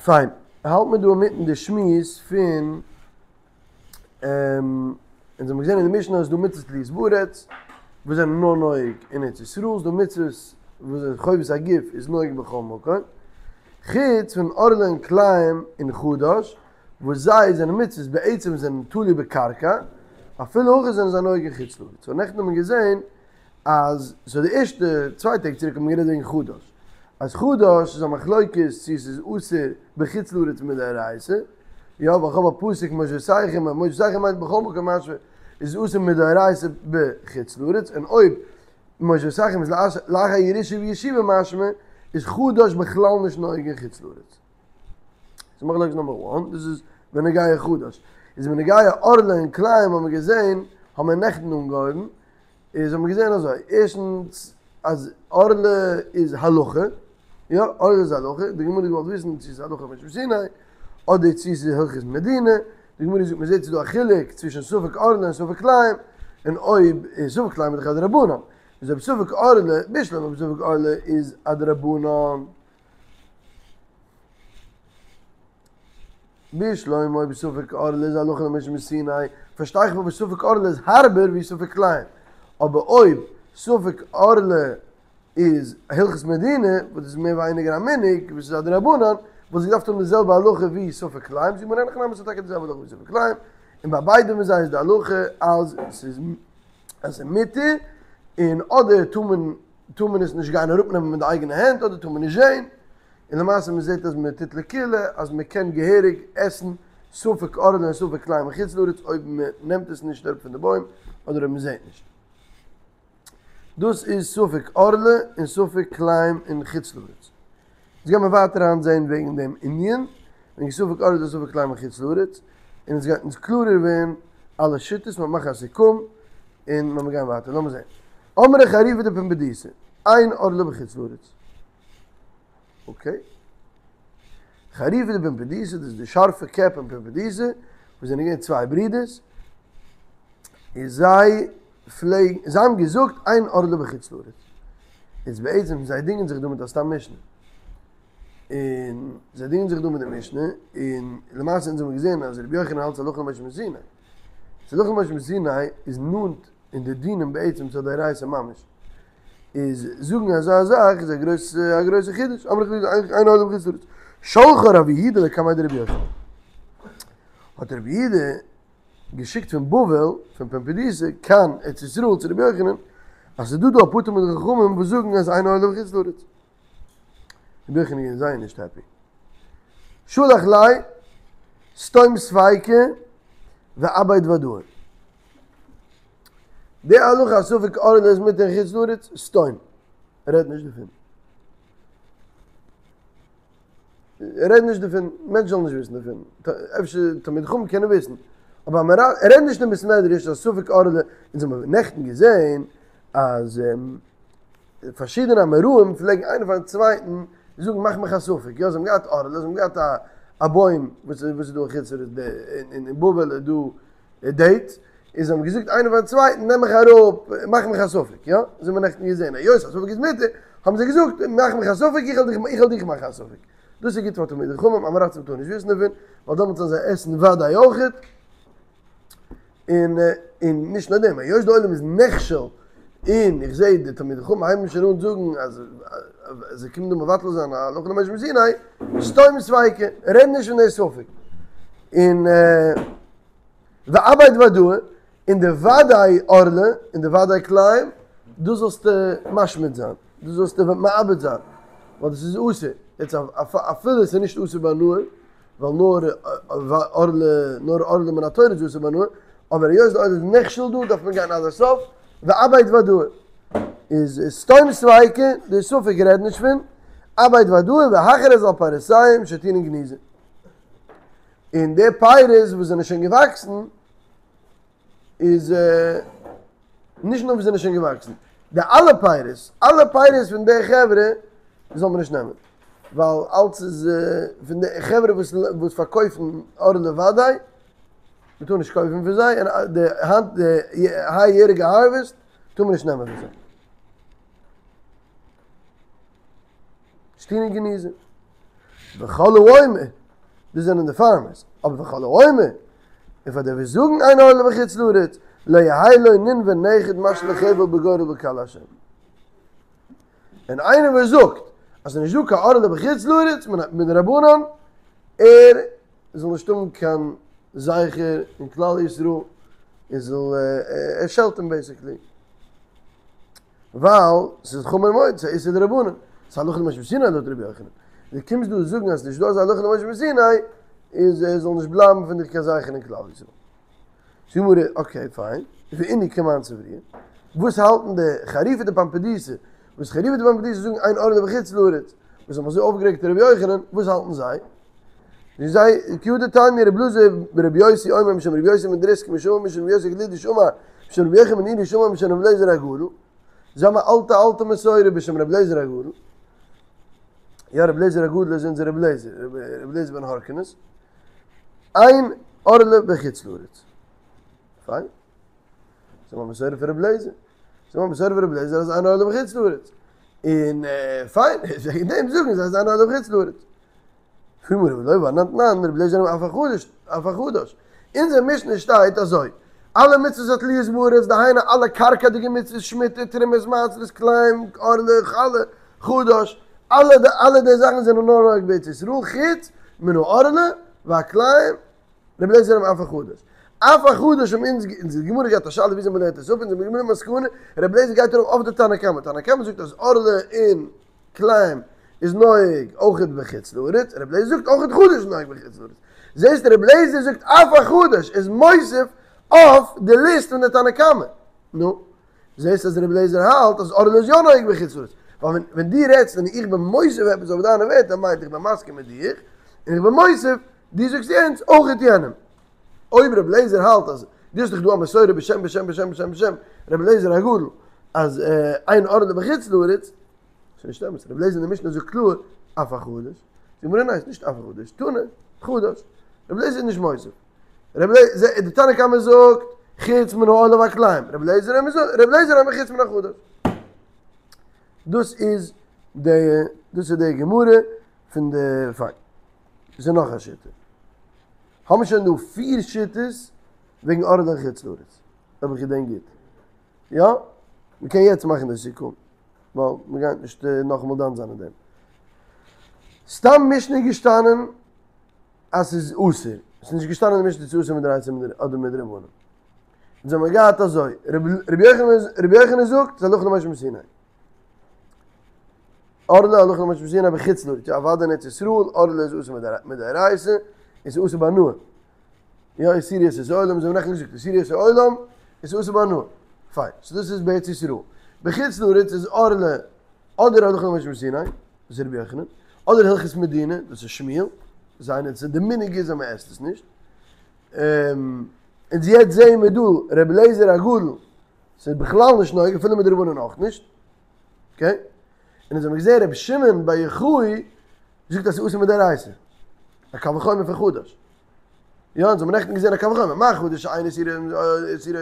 פיין, האלט מען דא אינמיטן די שמועס פון, אונז האבן געזען אין די משנה אז ס'דא מצוות תלויות בארץ וואס זענען נאר נוהג אין ארץ ישראל, ס'דא מצוות וואס זענען חובת הגוף איז נוהג בכל מקום, חוץ פון ערלה און כלאים און חדש וואס זיי זענען מצוות בעצם זענען תלוי בקרקע, אפילו הכי זענען זיי נוהג אין חוץ לארץ. סאו נעכטן האט מען געזען אז סאו די ערשטע צוויי טעג צוריק האט מען גערעדט וועגן חדש, אז חדש איז א מחלוקת צו עס איז אסור בחוץ לארץ מדאורייתא, יא ווייל כ'האב א פסוק מושבותיכם, מושבותיכם מיינט בכל מקום משמע איז אסור מדאורייתא בחוץ לארץ, און אויב מושבותיכם איז לאחר ירושה וישיבה משמע איז חדש בכלל נישט נוהג אין חוץ לארץ. ס'איז מחלוקת נאמבער וואן, דאס איז בנוגע חדש. איז בנוגע ערלה און כלאים האבן מיר געזען, האבן מיר נעכטן אנגעהויבן, איז האבן מיר געזען אזוי, ערשטנס אז ערלה איז הלכה, יא, ערלה איז הלכה, די גמרא האט געוואלט וויסן צו ס'איז הלכה למשה מסיני, אדער צו ס'איז הלכות מדינה, די גמרא זאגט מ'זעט ס'איז דא א חילוק צווישן ספק ערלה און ספק כלאים, און אויב איז ספק כלאים איז דאך א דרבנן, איז אויב ספק ערלה, בשלמא אויב ספק ערלה איז א דרבנן. בשלמא אויב ספק ערלה איז הלכה למשה מסיני, פארשטיי איך פארוואס ספק ערלה איז הארבער ווי ספק כלאים, אבער אויב ספק ערלה איז הלכות מדינה, וואס איז מער ווייניגער א מנהג, וואס איז א דרבנן, וואלט זי געדארפט האבן די זעלבע הלכה ווי ספק כלאים, זאגט די גמרא אין הכי נמי ס'איז טאקע די זעלבע הלכה ווי ספק כלאים, און ביי ביידע פון זיי איז די הלכה אז ס'איז אז ס'איז מותר, און אדער טאר מען טאר מען עס נישט גיין אראפנעמען מיט די אייגענע הענט אדער טאר מען נישט זען, און למעשה מען זעט אז מען טוט לקולא אז מען קען געהעריג עסן ספק ערלה און ספק כלאים אין חוץ לארץ אויב מען נעמט עס נישט אראפ פון די בוים אדער אויב מען זעט נישט. דאס איז ספק ערלה און ספק כלאים אין חוץ לארץ. יעצט גייען מיר ווייטער היינט זען וועגן דעם ענין, וועגן ספק ערלה און ספק כלאים אין חוץ לארץ, און עס גייט אונז קלארער ווערן אלע שיטות, מ'וועט מאכן א סיכום און מ'וועט גיין ווייטער, לאמיר זען. אמרי חריפי דפומבדיתא, אין ערלה בחוץ לארץ. אקעי. חריפי דפומבדיתא, דאס איז די שארפע קעפ אין פומבדיתא, וואס זענען געווען צוויי ברידערס, און זיי פלעגן, זיי האבן געזאגט אין ערלה בחוץ לארץ. איז בעצם זיי דינגען זיך דא מיט א סתם משנה. און זיי דינגען זיך דא מיט די משנה, און למעשה אונז האבן געזען אז רבי יוחנן האלט הלכה למשה מסיני. הלכה למשה מסיני איז נאנט אין די דינים בעצם צו א דאורייתא ממש. איז זאגן אזא זאך איז א גרויסע א גרויסע חידוש, אמרי חריפי אין ערלה בחוץ לארץ. שלחה רב יהודה לקמיה דרבי יוחנן. האט רב יהודה געשיקט פון בבל, פון פומבדיתא, קיין ארץ ישראל צו רבי יוחנן, אז ס'איז דא דא אפאר תלמידי חכמים וואס זאגן אז אין ערלה בחוץ לארץ. רבי יוחנן איז געווען זייער נישט העפי. שלח ליה סתום ספיקא ואבד ודאי. די הלכה אז ספק ערלה איז מותר אין חוץ לארץ, סתום. רעד נישט דערפון. רעד נישט דערפון, מענטשן זאלן נישט וויסן דערפון. אפשר תלמידי חכמים קענען וויסן. אבער מען רעד נישט אין בית מדרש אז ספק ערלה, אונז האבן נעכטן געזען אז פארשידענע אמוראים פלעגן איינער פארן צווייטן זאגן מאך מיך א ספק, יא זיי האבן געהאט ערלה, זיי האבן געהאט א בוים וואס איז דא אין חוץ לארץ, אין בבל איז דא דעיטס, און זיי האבן געזאגט איינער פארן צווייטן נעם מיך אראפ, מאך מיך א ספק, יא, אזוי האבן מיר נעכטן געזען, היות א ספק איז מותר, האבן זיי געזאגט, מאך מיך א ספק, איך וועל דיך, איך וועל דיך מאכן א ספק. דאס איז גוט פאר תלמידי חכמים, עם הארצים טארן נישט וויסן דערפון, ווייל דעמאלטס וועלן זיי עסן וודאי אויכעט, און און נישט נאר דעם, היות די עולם איז נכשל, און איך זע די תלמידי חכמים הייבן שוין אן זאגן אז זיי קומען דא מבטל זיין א הלכה למשה מסיני, סתום ספיקא, רעד נישט פון די ספק. און ואבד ודאי, און די ודאי ערלה, און די ודאי כלאים, דאס זאלסטו משמיט זיין, דאס זאלסטו מאבד זיין, ווייל דאס איז אסור, יעצט אפילו עס איז נישט אסור בהנאה, ווייל נאר ערלה, נאר ערלה מן התורה איז אסור בהנאה, אבער היות די עולם איז נכשל דא, דארף מען גיין עד הסוף, ואבד ודאי, איז סתום ספיקא, די ספק רעד נישט פון, אבד ודאי, והכרז על פירותיהם שטעונין גניזה. און די פירות וואס זענען שוין געוואקסן איז נישט נאר וואס זענען שוין געוואקסן, די אלע פירות, אלע פירות פון די חברה זאל מען נישט נעמען, ווייל אלץ איז פון די חברה וואס וואס פארקויפן ערלה וודאי, מען טאר נישט קויפן פון זיי, און די היינט די היי יעריגע הארוועסט טאר מען נישט נעמען פון זיי. שטעונין גניזה. וכל האומר, דאס זענען די פארמערס, אבער וכל האומר, און פאר די וואס זאגן אין ערלה בחוץ לארץ, לא יהא לו נין ונכד משליך חבל בגורל בקהל השם. און איינער וואס זאגט אז ס'איז נישט דא קיין ערלה בחוץ לארץ מדרבנן, ער זאל נישט האבן קיין זכר אין כלל ישראל, ער זאל, ער שעלט אים בעיסיקלי. ווייל ס'איז חמור מאוד, ס'איז א איסור דרבנן, ס'איז הלכה למשה מסיני לויט רבי יוחנן. דו קומסט דא זאגן אז ס'נישט דא אזא הלכה למשה מסיני, איז עס זאל נישט בלייבן פון דיך קיין זכר אין כלל ישראל. זאגט די גמרא, אקעי פיין, ואינהו כמאן סברוה, וואס האלטן די חריפי דפומבדיתא, וואס חריפי דפומבדיתא זאגן אין ערלה בחוץ לארץ, וואס האבן אזוי אויפגערעגט רבי יוחנן, וואס האלטן זיי? זאגן זיי, כי הא דתניא רבי אלעזר ברבי יוסי אומר משום רבי יוסי בן דריסקא שאמר משום רבי יוסי הגלילי שאמר משום רבי יוחנן בן נורי שאמר משום רבי אליעזר הגדול, זיי האבן א אלטע אלטע מסורה בשם רבי אליעזר הגדול, יא רבי אליעזר הגדול איז אונזער רבי אליעזר, רבי אליעזר בן הורקנוס, אין ערלה בחוץ לארץ. פיין. זיי האבן א מסורה פון רבי אליעזר. זיי האבן א מסורה פון רבי אליעזר אז אין ערלה בחוץ לארץ. און פיין, וועגן דעם זאגן זיי אז אין ערלה בחוץ לארץ. פרעגט די גמרא ולא והא תנן רבי אליעזר אומר אף החדש, אף החדש. אונזער משנה שטייט אזוי, אלע מצוות התלויות בארץ, דהיינו אלע קרקע'דיגע מצוות, שמיטה, תרומות, מעשרות, כלאים, ערלה, חלה, חדש, אלע די אלע די זאכן זענען נאר נוהג בארץ ישראל, חוץ מן הערלה והכלאים, רבי אליעזר אומר אף החדש. אף החדש האבן אונז, אונזער גמרא געהאט א שאלה וויאזוי מ'לערנט עס אפ, אונז האבן געקומען למסקנא, רבי אליעזר גייט ארויף אויף די תנא קמא, תנא קמא זאגט אז ערלה און כלאים איז נוהג אויכעט בחוץ לארץ, רבי אליעזר זאגט אויכעט חדש איז נוהג בחוץ לארץ. זעסט רבי אליעזר זאגט אף החדש איז מוסיף אויף די ליסט פון די תנא קמא. נו, זעסט אז רבי אליעזר האלט אז ערלה איז יא נוהג בחוץ לארץ. ווייל ווען דו רעדסט און איך בין מוסיף עפעס אויף דיינע ווערטער מיינט איך בין מסכים מיט דיך, און איך בין מוסיף, דו זאגסט יענץ, אויכעט יענעם. אויב רבי אליעזר האלט אז דו האסט דאך דא א מסורה בשם בשם בשם בשם בשם רבי אליעזר הגדול אז אין ערלה בחוץ לארץ, ס'איז נישט אמת, רבי אליעזר אין די משנה זאגט קלאר אף החדש, די גמרא ניין, ס'נישט אף החדש, תנא, חדש, רבי אליעזר איז נישט מוסיף, רבי אליעזר, די תנא קמא זאגט חוץ מן הערלה והכלאים, רבי אליעזר רבי אליעזר אומר חוץ מן החדש. דאס איז די דאס איז די גמרא פון די פיין. דאס איז נאך א שיטה. האבן שוין דא פיר שיטות וועגן ערלה אין חוץ לארץ, אויב איך געדענק גוט. יא? מ'קען יעצט מאכן די סיכום, ווייל מ'גייט נישט נאכאמאל דן זיין אין דעם. סתם משנה איז געשטאנען אז ס'איז אסור. ס'איז נישט געשטאנען אין די משנה צו ס'איז אסור מדאורייתא אדער מדרבנן. אונז האבן געהאט אזוי, רבי יוחנן זאגט, ס'איז הלכה למשה מסיני. ערלה הלכה למשה מסיני בחוץ לארץ, יא אוודאי אין ארץ ישראל, ערלה איז אסור מדאורייתא, און ס'איז אסור בהנאה. יא הסירו את העולם, אזוי האבן מיר נעכטן געזאגט, הסירו את העולם, איז אסור בהנאה. פיין, סאו דאס איז בארץ ישראל. בחוץ לארץ איז ערלה אדער הלכה למשה מסיני, דאס איז רבי יוחנן, אדער הלכות מדינה, דאס איז שמואל, דאס איז די מנהג איז אז מ'עסט עס נישט. און יעצט זעהן מיר דא רבי אליעזר הגדול, ס'איז בכלל נישט נוהג אפילו מדרבנן אויך נישט. אקעי? און אונז האבן געזעהן רבי שמעון בר יוחאי זאגט אז ס'איז אסור מדאורייתא. א קל וחומר פון חדש. יא, אונז האבן נעכטן געזעהן א קל וחומר, מה חדש שאין הסירו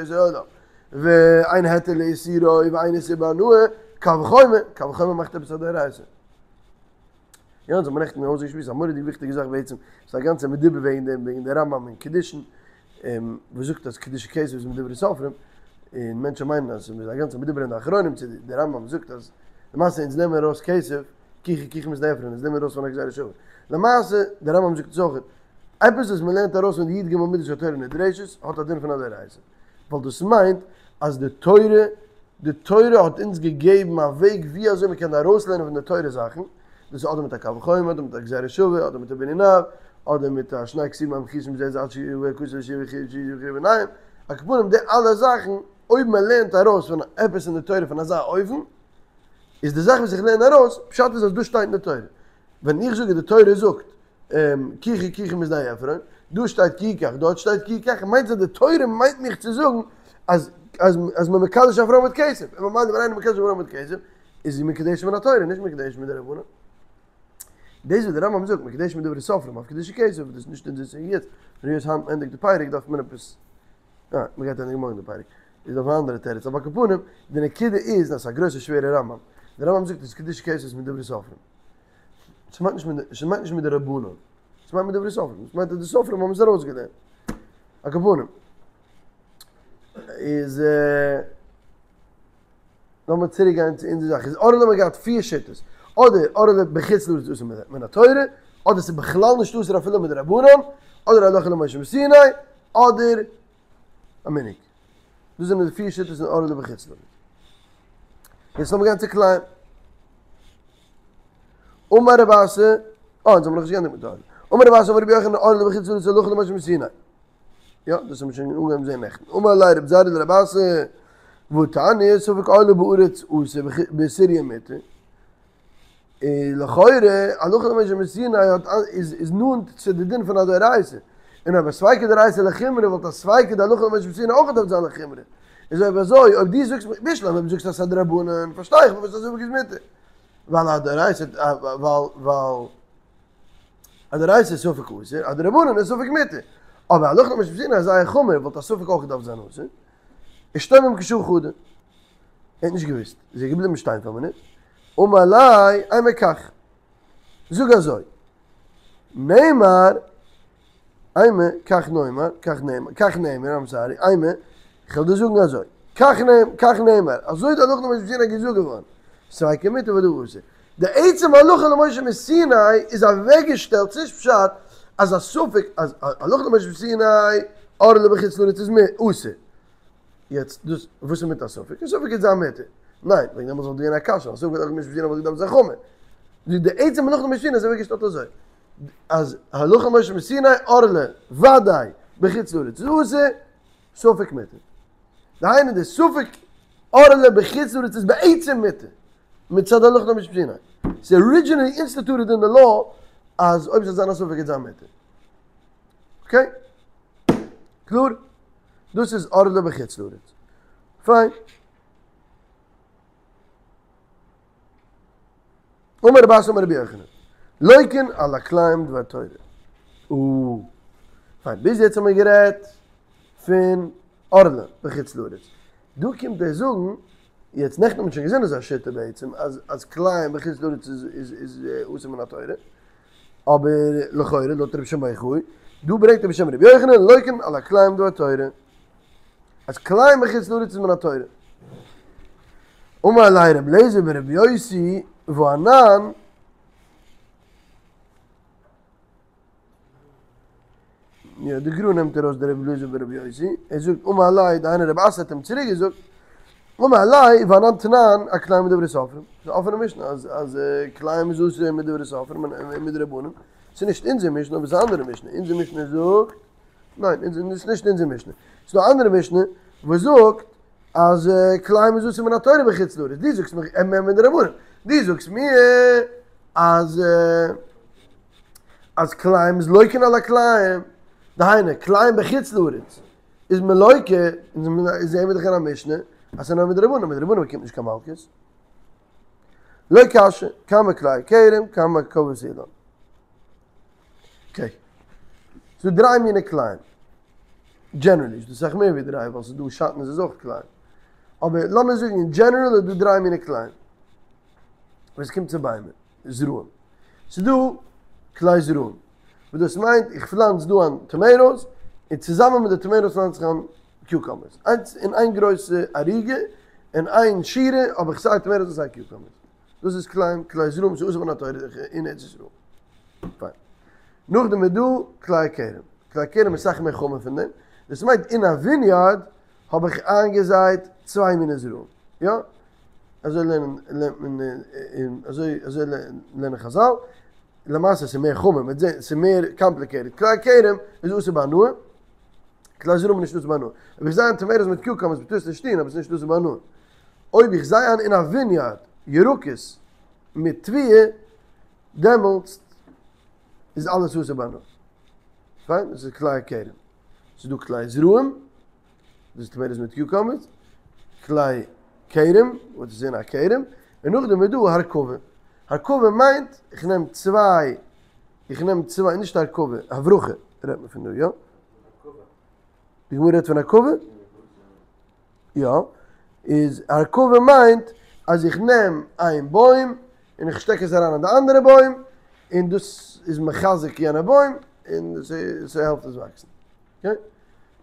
את העולם, ואין היתר לאיסורו ואין איסור בהנאה, קל וחומר, קל וחומר מאכט עפעס א דאורייתא. יא, אונז האבן נעכטן אויסגעשמועסט א מורא'דיג וויכטיגע זאך בעצם, ס'איז א גאנצע מדובר וועגן דעם, וועגן די רמב"ם אין קידושין, וואס זאגט אז קידושי כסף איז מדברי סופרים, און מענטשן מיינען אז ס'איז א גאנצע מדובר אין די אחרונים צו די רמב"ם זאגט אז למעשה אונז נעמען ארויס כסף, קיחה קיחה משדה עפרון, אונז נעמען ארויס פון א גזירה שוה. למעשה, די רמב"ם זאגט עס אויך, עפעס וואס מ'לערנט ארויס פון די י"ג מידות שהתורה נדרשת, האט א דין פון א דאורייתא. ווייל דאס מיינט אז די תורה, די תורה האט אונז געגעבן א וועג ווי אזוי מ'קען ארויסלערנען פון די תורה זאכן, דאס איז אדער מיט א קל וחומר, אדער מיט א גזירה שוה, אדער מיט א בנין אב, אדער מיט א שני כתובים אין פחותין מזה לזה עד שיבא הכתוב ביניהם, על כל פנים די אלע זאכן, אויב מען לערנט ארויס פון עפעס אין די תורה פון אזא אופן, איז די זאך וואס איך לערן ארויס, פשט איז אז דאס שטייט אין די תורה. ווען איך זאג אז די תורה זאגט קיחה קיחה משדה עפרון, דא שטייט כי יקח, דארט שטייט כי יקח, מיינט אז די תורה מיינט מיך צו זאגן אז אז אז מען מקדש א פרוי מיט כסף, און ממילא ווען איינער מקדש א פרוי מיט כסף, איז זי מקודשת מן התורה, נישט מקודשת מדרבנן. דאס וואס דער רמב"ם זאגט מקודשת מדברי סופרים אויף קידושי כסף, דאס איז נישט אונזער סוגיא יעצט, היות היינט מ'ענדיגט די פרק דארף מען עפעס, אה, מ'גייט ענדיגן מארגן די פרק, איז דאך אן אנדערע תירוץ, אבער על כל פנים, די נקודה איז, אז ס'איז א גרויסע שווערע רמב"ם, דער רמב"ם זאגט אז קידושי כסף איז מדברי סופרים. ס'מיינט נישט מיט ס'מיינט נישט מדרבנן. ס'מיינט מדברי סופרים. ס'מיינט אז די סופרים האבן עס ארויסגעלערנט. על כל פנים. איז לאמיר צוריק גיין צו אונזער זאך. איז ערלה האבן מיר געהאט פיר שיטות. אדער ערלה בחוץ לארץ אסור מן התורה, אדער ס'איז בכלל נישט אסור אפילו מדרבנן, אדער הלכה למשה מסיני, אדער א מנהג. דאס זענען די פיר שיטות אין ערלה בחוץ לארץ. יעצט לאמיר גיין צו כלאים. אמר רב אסי, אה, אונז האבן נאכנישט געענדיגט מיט ערלה. אמר רב אסי אמר רבי יוחנן ערלה בחוץ לארץ הלכה למשה מסיני. יא, דאס האבן מיר שוין אנגעהויבן זען נעכטן. אמר ליה רב זירא לרב אסי, והתניא ספק ערלה בארץ אסור בסוריא מותר. לכאורה, הלכה למשה מסיני האט איז איז נאנט צו די דין פון א דאורייתא. און אויב א ספיקא דאורייתא לחומרא וואלט א ספיקא דהלכה למשה מסיני אויך געדארפט זיין לחומרא. איז אויב אזוי, אויב דו זאגסט מיר, בשלמא אויב דו זאגסט אז ס'איז א דרבנן, פארשטיי איך פארוואס א ספק איז מותר. ווייל א דאורייתא, ווייל ווייל א דאורייתא איז ספק אסור, א דרבנן איז ספק מותר. אבער הלכה למשה מסיני איז זייער חמור, וואלט א ספק אויך געדארפט זיין אסור. אשתומם כשעה חדא. ער האט נישט געוואוסט. איז ער געבליבן שטיין פאר א מינוט. אמר ליה, אימא כך. זאג אזוי. נאמר, אימא, כך נאמר, כך נאמר, כך נאמר, איים סארי, אימא, כ'וועל דיר זאגן אזוי. כך נאמר, כך נאמר, אזוי איז די הלכה למשה מסיני געזאגט געווארן. ספיקא מותר ודאי אסור. די עצם הלכה למשה מסיני איז אוועקגעשטעלט, ס'נישט פשט אז א ספק, אז הלכה למשה מסיני, ערלה בחוץ לארץ איז אסור. יעצט דאס, וואס איז מיט א ספק? א ספק גייט זיין מותר. ניין, וועגן דעם וואלט געווען א קשיא, א ספק הלכה למשה מסיני וואלט געדארפט זיין חמור. די עצם הלכה למשה מסיני איז אוועקגעשטעלט אזוי. אז הלכה למשה מסיני ערלה ודאי בחוץ לארץ איז אסור, ספק מותר. דהיינו די ספק ערלה בחוץ לארץ איז בעצם מותר, מצד הלכה למשה מסיני. ס'איז ארידזשינעלי אינסטיטוטעד אין די לאו אז אויב ס'זאל זיין א ספק גייט זיין מותר. אקעי? קלאר? דאס איז ערלה בחוץ לארץ. פיין. אמר רב אסי אמר רבי יוחנן, לוקין על הכלאים דבר תורה. או. פיין, ביז יעצט האבן מיר גערעדט פון ערלה בחוץ לארץ. דא קומט ער זאגן, יעצט נעכטן האט מען שוין געזען אזא שיטה בעצם, אז אז כלאים בחוץ לארץ איז איז איז אסור מן התורה. אבער לכאורה לויט רבי שמעון בר יוחאי, דא ברענגט ער בשם רבי יוחנן, לוקין על הכלאים דבר תורה. אז כלאים בחוץ לארץ איז מן התורה. אמר ליה רבי אליעזר ברבי יוסי והא אנן, יא, די גר"א נעמט ארויס די רבי אליעזר ברבי יוסי, ער זאגט אמר ליה, דהיינו רב אסי האט אים צוריק געזאגט, אמר ליה והא אנן תנן הכלאים מדברי סופרים, ס'איז א אפענע משנה אז אז כלאים איז אסור מדברי סופרים און מדרבנן, ס'איז נישט אונזער משנה אבער ס'איז א אנדערע משנה, אונזער משנה זאגט, ניין, ס'איז נישט אונזער משנה, ס'איז דא א אנדערע משנה וואס זאגט אז כלאים איז אסור מן התורה בחוץ לארץ, דו זאגסט מיר מדרבנן, דו זאגסט מיר אז אז כלאים איז לוקין על הכלאים, דהיינו כלאים בחוץ לארץ איז מען לוקה, און זעהן מיר דאך אין א משנה אז ס'איז נאר מדרבנן, מדרבנן באקומט נישט קיין מלקות. לא קשיא, כמה כלאי כרם, כמה כבש אילן. אקעי. ס'דא דריי מיני כלאים. דזשענערלי איז דא אסאך מער ווי דריי ווייל ס'איז דא שעטנז איז אויך כלאים. אבער לאמיר זאגן אין דזשענערל איז דא דריי מיני כלאים. ווען ס'קומט צו ביימער, זרעים. ס'איז דא כלאי זרעים. וואס דאס מיינט איך פלאנץ דא אן טאמעיטאס, און צוזאמען מיט די טאמעיטאס פלאנץ איך אן קיוקאמבערס. איינס אין איין גרויסע ערוגה, אין איין שורה האב איך סיי טאמעיטאס און סיי קיוקאמבערס. דאס איז כלאים, כלאי זרעים ס'איז אסור מן התורה אין ארץ ישראל. פיין. נאכדעם איז דא כלאי כרם. כלאי כרם איז אסאך מער חמור פון דעם. דאס מיינט אין א וויניארד האב איך איינגעזייט צוויי מיני זרעים. יא? אזוי לערנען לערנט מען אין אזוי אזוי לערנען חזל. למעשה ס'איז מער חמור, מ'וועט זען ס'איז מער קאמפליקעיטעד. כלאי כרם איז אסור בהנאה. כלאי זרעים איז נישט אסור בהנאה. אויב איך זיי אן טאמעיטאס מיט קיוקאמבערס מ'טאר עס נישט טון אבער ס'איז נישט אסור בהנאה. אויב איך זיי אן אין א וויניארד ירקות מיט תבואה, דעמאלטס איז אלעס אסור בהנאה. פיין, דאס איז כלאי כרם. ס'איז דא כלאי זרעים, דאס איז טאמעיטאס מיט קיוקאמבערס, כלאי כרם, וואס איז אין א כרם, און נאכדעם איז דא הרכבה. הרכבה מיינט איך נעם צוויי, איך נעם צוויי, נישט הרכבה, הברחה רעדט מען פון דא, יא? די גמרא רעדט פון הרכבה? יא, איז הרכבה מיינט אז איך נעם איין בוים און איך שטעק עס אריין אין די אנדערע בוים, און דאס איז מחזק יענע בוים, און ס'העלפט עס וואקסן. אקעי?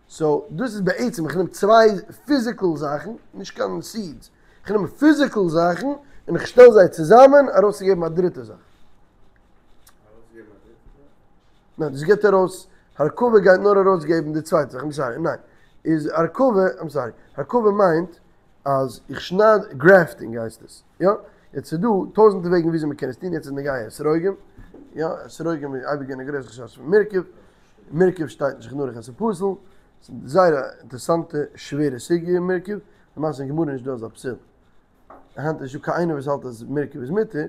סאו דאס איז בעצם, איך נעם צוויי פיזיקעל זאכן, נישט קיין סידס, איך נעם פיזיקעל זאכן און איך שטעל זיי צוזאמען ארויסצוגעבן א דריטע זאך. ניין, דאס גיבט ארויס, הרכבה גייט נאר ארויסגעבן די צווייטע זאך, איים סארי, ניין, איז הרכבה, איים סארי, הרכבה מיינט אז איך שנייד, גרעפטינג הייסט עס, יא? יעצט איז דא טויזענטער וועגן וויאזוי מען קען עס טון, יעצט איז נוגע אתרוגים, יא, אתרוגים איז אייביג געווען א גרויסע חשש פון מרכב, מרכב שטייט אין שולחן ערוך אז ס'איז פסול, ס'איז זייער א אינטערעסאנטע שווערע סוגיא מרכב, למעשה אין גמרא איז נישט דא אזא פסול. היינט איז נישטא קיין איינער וואס האלט אז מרכב איז מותר,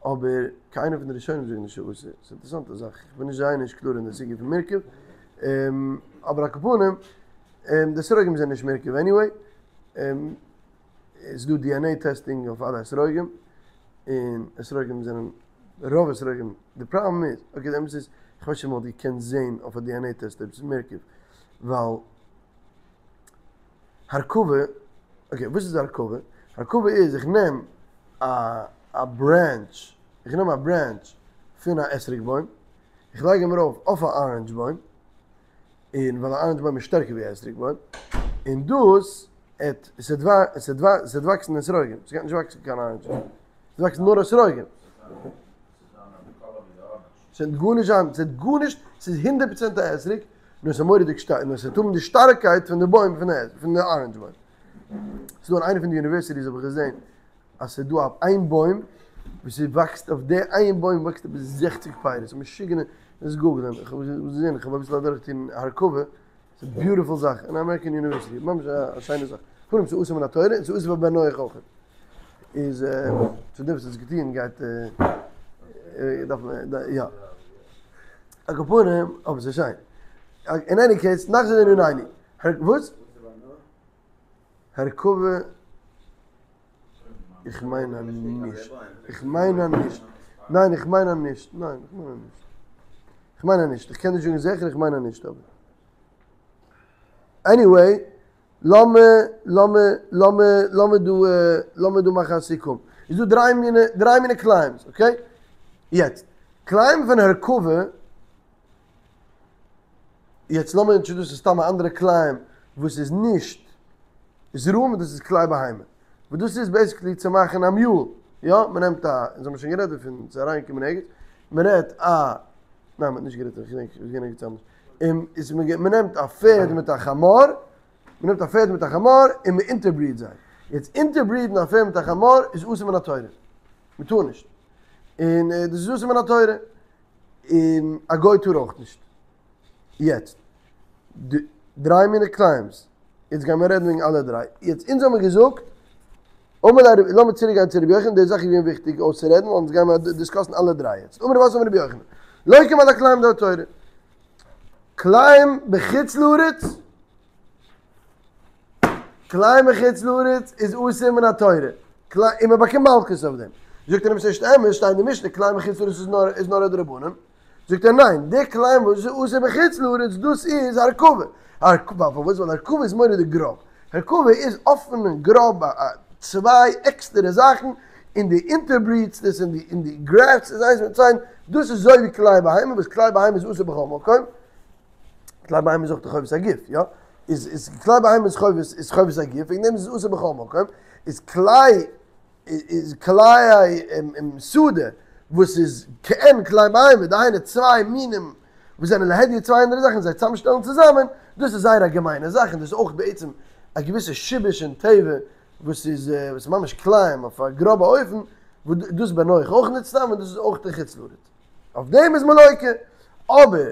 אבער קיין איינער פון די ראשונים זאגן נישט ס'איז אסור. ס'איז אינטערעסאנטע זאך, איך בין נישט זייער נישט קלאר אין די סוגיא פון מרכב, אבער על כל פנים, די אתרוגים זענען נישט מרכב עניוועי, ס'איז דא DNA טעסטינג אויף אלע אתרוגים, און אתרוגים זענען, רוב אתרוגים, די פראבלעם איז, אקעי די אמת איז, איך ווייס נישט אויב מ'וואלט געקענט זעהן אויף א DNA טעסט אויב ס'איז מרכב, ווייל הרכבה, אקעי וואס איז הרכבה? הרכבה איז איך נעם א א ברענטש, איך נעם א ברענטש פון א אתרוג בוים, איך לייג אים ארויף אויף א אראנדזש בוים, און ווייל א אראנדזש בוים איז שטערקער ווי א אתרוג בוים, און דאס עט ס'וועט וואקסן אתרוגים, ס'גייט נישט וואקסן קיין אראנדזש, ס'וועט וואקסן נאר אתרוגים. ס'וועט גארנישט זיין, ס'וועט גארנישט, ס'איז הונדערט פראצענט א אתרוג, נאר ס'איז מורא'דיג שטארק, נאר ס'וועט האבן די שטארקייט פון די בוים פון די אראנדזש בוים. ס'איז דא אין איינע פון די יוניווערסיטיס האב איך געזען אז ס'איז דא איין בוים וואס ס'וואקסט אויף די איין בוים וואקסט עפעס זעכציג פירות, משוגענע, דאס גוגלען, איך האב געזען, איך האב אביסל אדורכגעטון הרכבה, ס'איז א ביוטיפול זאך, אין אמעריקען יוניווערסיטי, ממש א שיינע זאך. קודם ס'איז אסור מן התורה, און ס'איז אסור פאר בן נח אויך. איז צו דער וואס האט עס געטון גייט דארף מען יא. על כל פנים, אבער ס'איז שיין. אין עני קעיס, נחזור לענינינו. וואס? הרכבה, איך מיין אז נישט. איך מיין אז נישט. ניין, איך מיין אז נישט. ניין, איך מיין אז נישט. איך מיין אז נישט. איך קען נישט זאגן זיכער, איך מיין אז נישט אבער. עניוועי, לאמיר, לאמיר, לאמיר, לאמיר דא, לאמיר דא מאכן א סיכום. איז דא דריי מיני, דריי מיני כלאים'ס, אקעי? יעצט, כלאים פון הרכבה, יעצט לאמיר אינטראדוסן סתם א אנדערע כלאים וואס איז נישט זרעים, דאס איז כלאי בהמה. וואס דאס איז בעיסיקלי צו מאכן א מיול, יא, מען נעמט א, אונז האבן שוין גערעדט דערפון, ס'איז אריינגעקומען ערגעץ, מען רעדט א, ניין מען האט נישט גערעדט, איך געדענק נישט, עס איז געווען ערגעץ אנדערש, און איז מען נעמט א פערד מיט א חמור, מען נעמט א פערד מיט א חמור און מען אינטערבריד זיי, יעצט אינטערברידן א פערד מיט א חמור איז אסור מן התורה, מען טאר נישט, און דאס איז אסור מן התורה, און א גוי טאר אויך נישט. יעצט, די דריי מיני כלאים'ס, יעצט גייען מיר רעדן וועגן אלע דריי, יעצט אונז האמיר געזאגט, אמר ליה רבי, לאמיר צוריק גיין צו רבי יוחנן, די זאך איז געווען וויכטיג אויסצורעדן, ווייל אונז גיימיר דיסקאסן אלע דריי יעצט, אמר רב אסי אמר רבי יוחנן, לוקין על הכלאים דהתורה, כלאים בחוץ לארץ, כלאים בחוץ לארץ איז אסור מן התורה, און מען באקומט מלקות אויף דעם. זאגט ער אים ס'נישט אמת, שטייט אין די משנה כלאים בחוץ לארץ איז נאר איז נאר א דרבנן. זאגט ער ניין, די כלאים וואס איז אסור בחוץ לארץ דאס איז הרכבה. הרכבה, פארוואס? ווייל הרכבה איז מורא'דיג גראב. הרכבה איז אפן און גראב, צוויי עקסטערע זאכן, און דו אינטערברידסט עס און דו און דו גרעפטסט עס איינס מיטן צווייטן, דאס איז אזוי ווי כלאי בהמה, וואס כלאי בהמה איז אסור בכל מקום. כלאי בהמה איז אויך די חובת הגוף, יא? איז איז כלאי בהמה איז חובת איז חובת הגוף, וועגן דעם איז עס אסור בכל מקום, איז כלאי איז כלאי שדה וואס איז כעין כלאי בהמה, דהיינו צוויי מינים וואס זענען להדיא צוויי אנדערע זאכן זיי צוזאמשטעלן צוזאמען, דאס איז זייער א געמיינע זאך און דאס איז אויך בעצם א געוויסע שיבוש אין טבע וואס איז וואס איז ממש כלאים אויף א גראבע אופן, וואס דאס בן נח אויך נישט סתם און דאס איז אויך אין חוץ לארץ. אויף דעם איז מען לוקה, אבער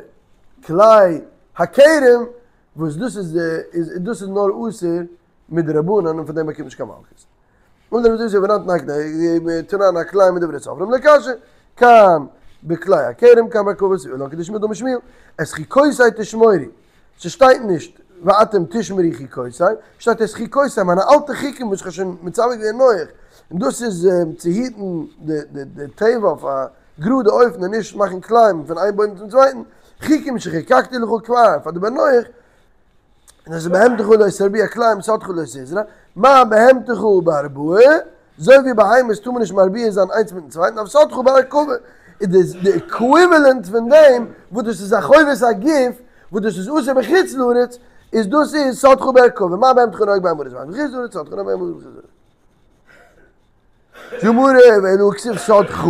כלאי הכרם וואס דאס איז דאס איז נאר אסור מדרבנן און פאר דעם באקומט נישט קיין מלקות. אמר רבי זוסיא ורנט נקנה תנן הכלאים מדברי סופרים לא קשיא כאן בכלאי הכרם כאן בהרכבת האילן כדשמואל דאמר שמואל את חוקותי תשמורו ס'שטייט נישט ואתם תשמרו חוקותי שטייט את חוקותי מיינע אלטע חוקים וואס איך האב שוין מצווה געווען נח און דאס איז צו היטן די טבע אויף א גראדע אופן און נישט מאכן כלאים פון איין בוים צום צווייטן, חוקים שחקקתי לך כבר פאר די בן נח, און דאס איז בהמתך לא תרביע כלאים שדך לא תזרע, מה בהמתך בהרבעה, אזוי ווי בהמות טאר מען נישט מרביע זיין איינס מיטן צווייטן, אף שדך בהרכבה. איז דאס די עקוויוועלענט פון דעם וואס דאס איז א חובת הגוף וואס דאס איז אסור בחוץ לארץ, איז דאס איז שדך בהרכבה, מה בהמתך נוהג בין העם הארץ ובין בחוץ לארץ, שדך נוהג בין העם הארץ ובין בחוץ לארץ. גמרא ואלא הכתיב שדך.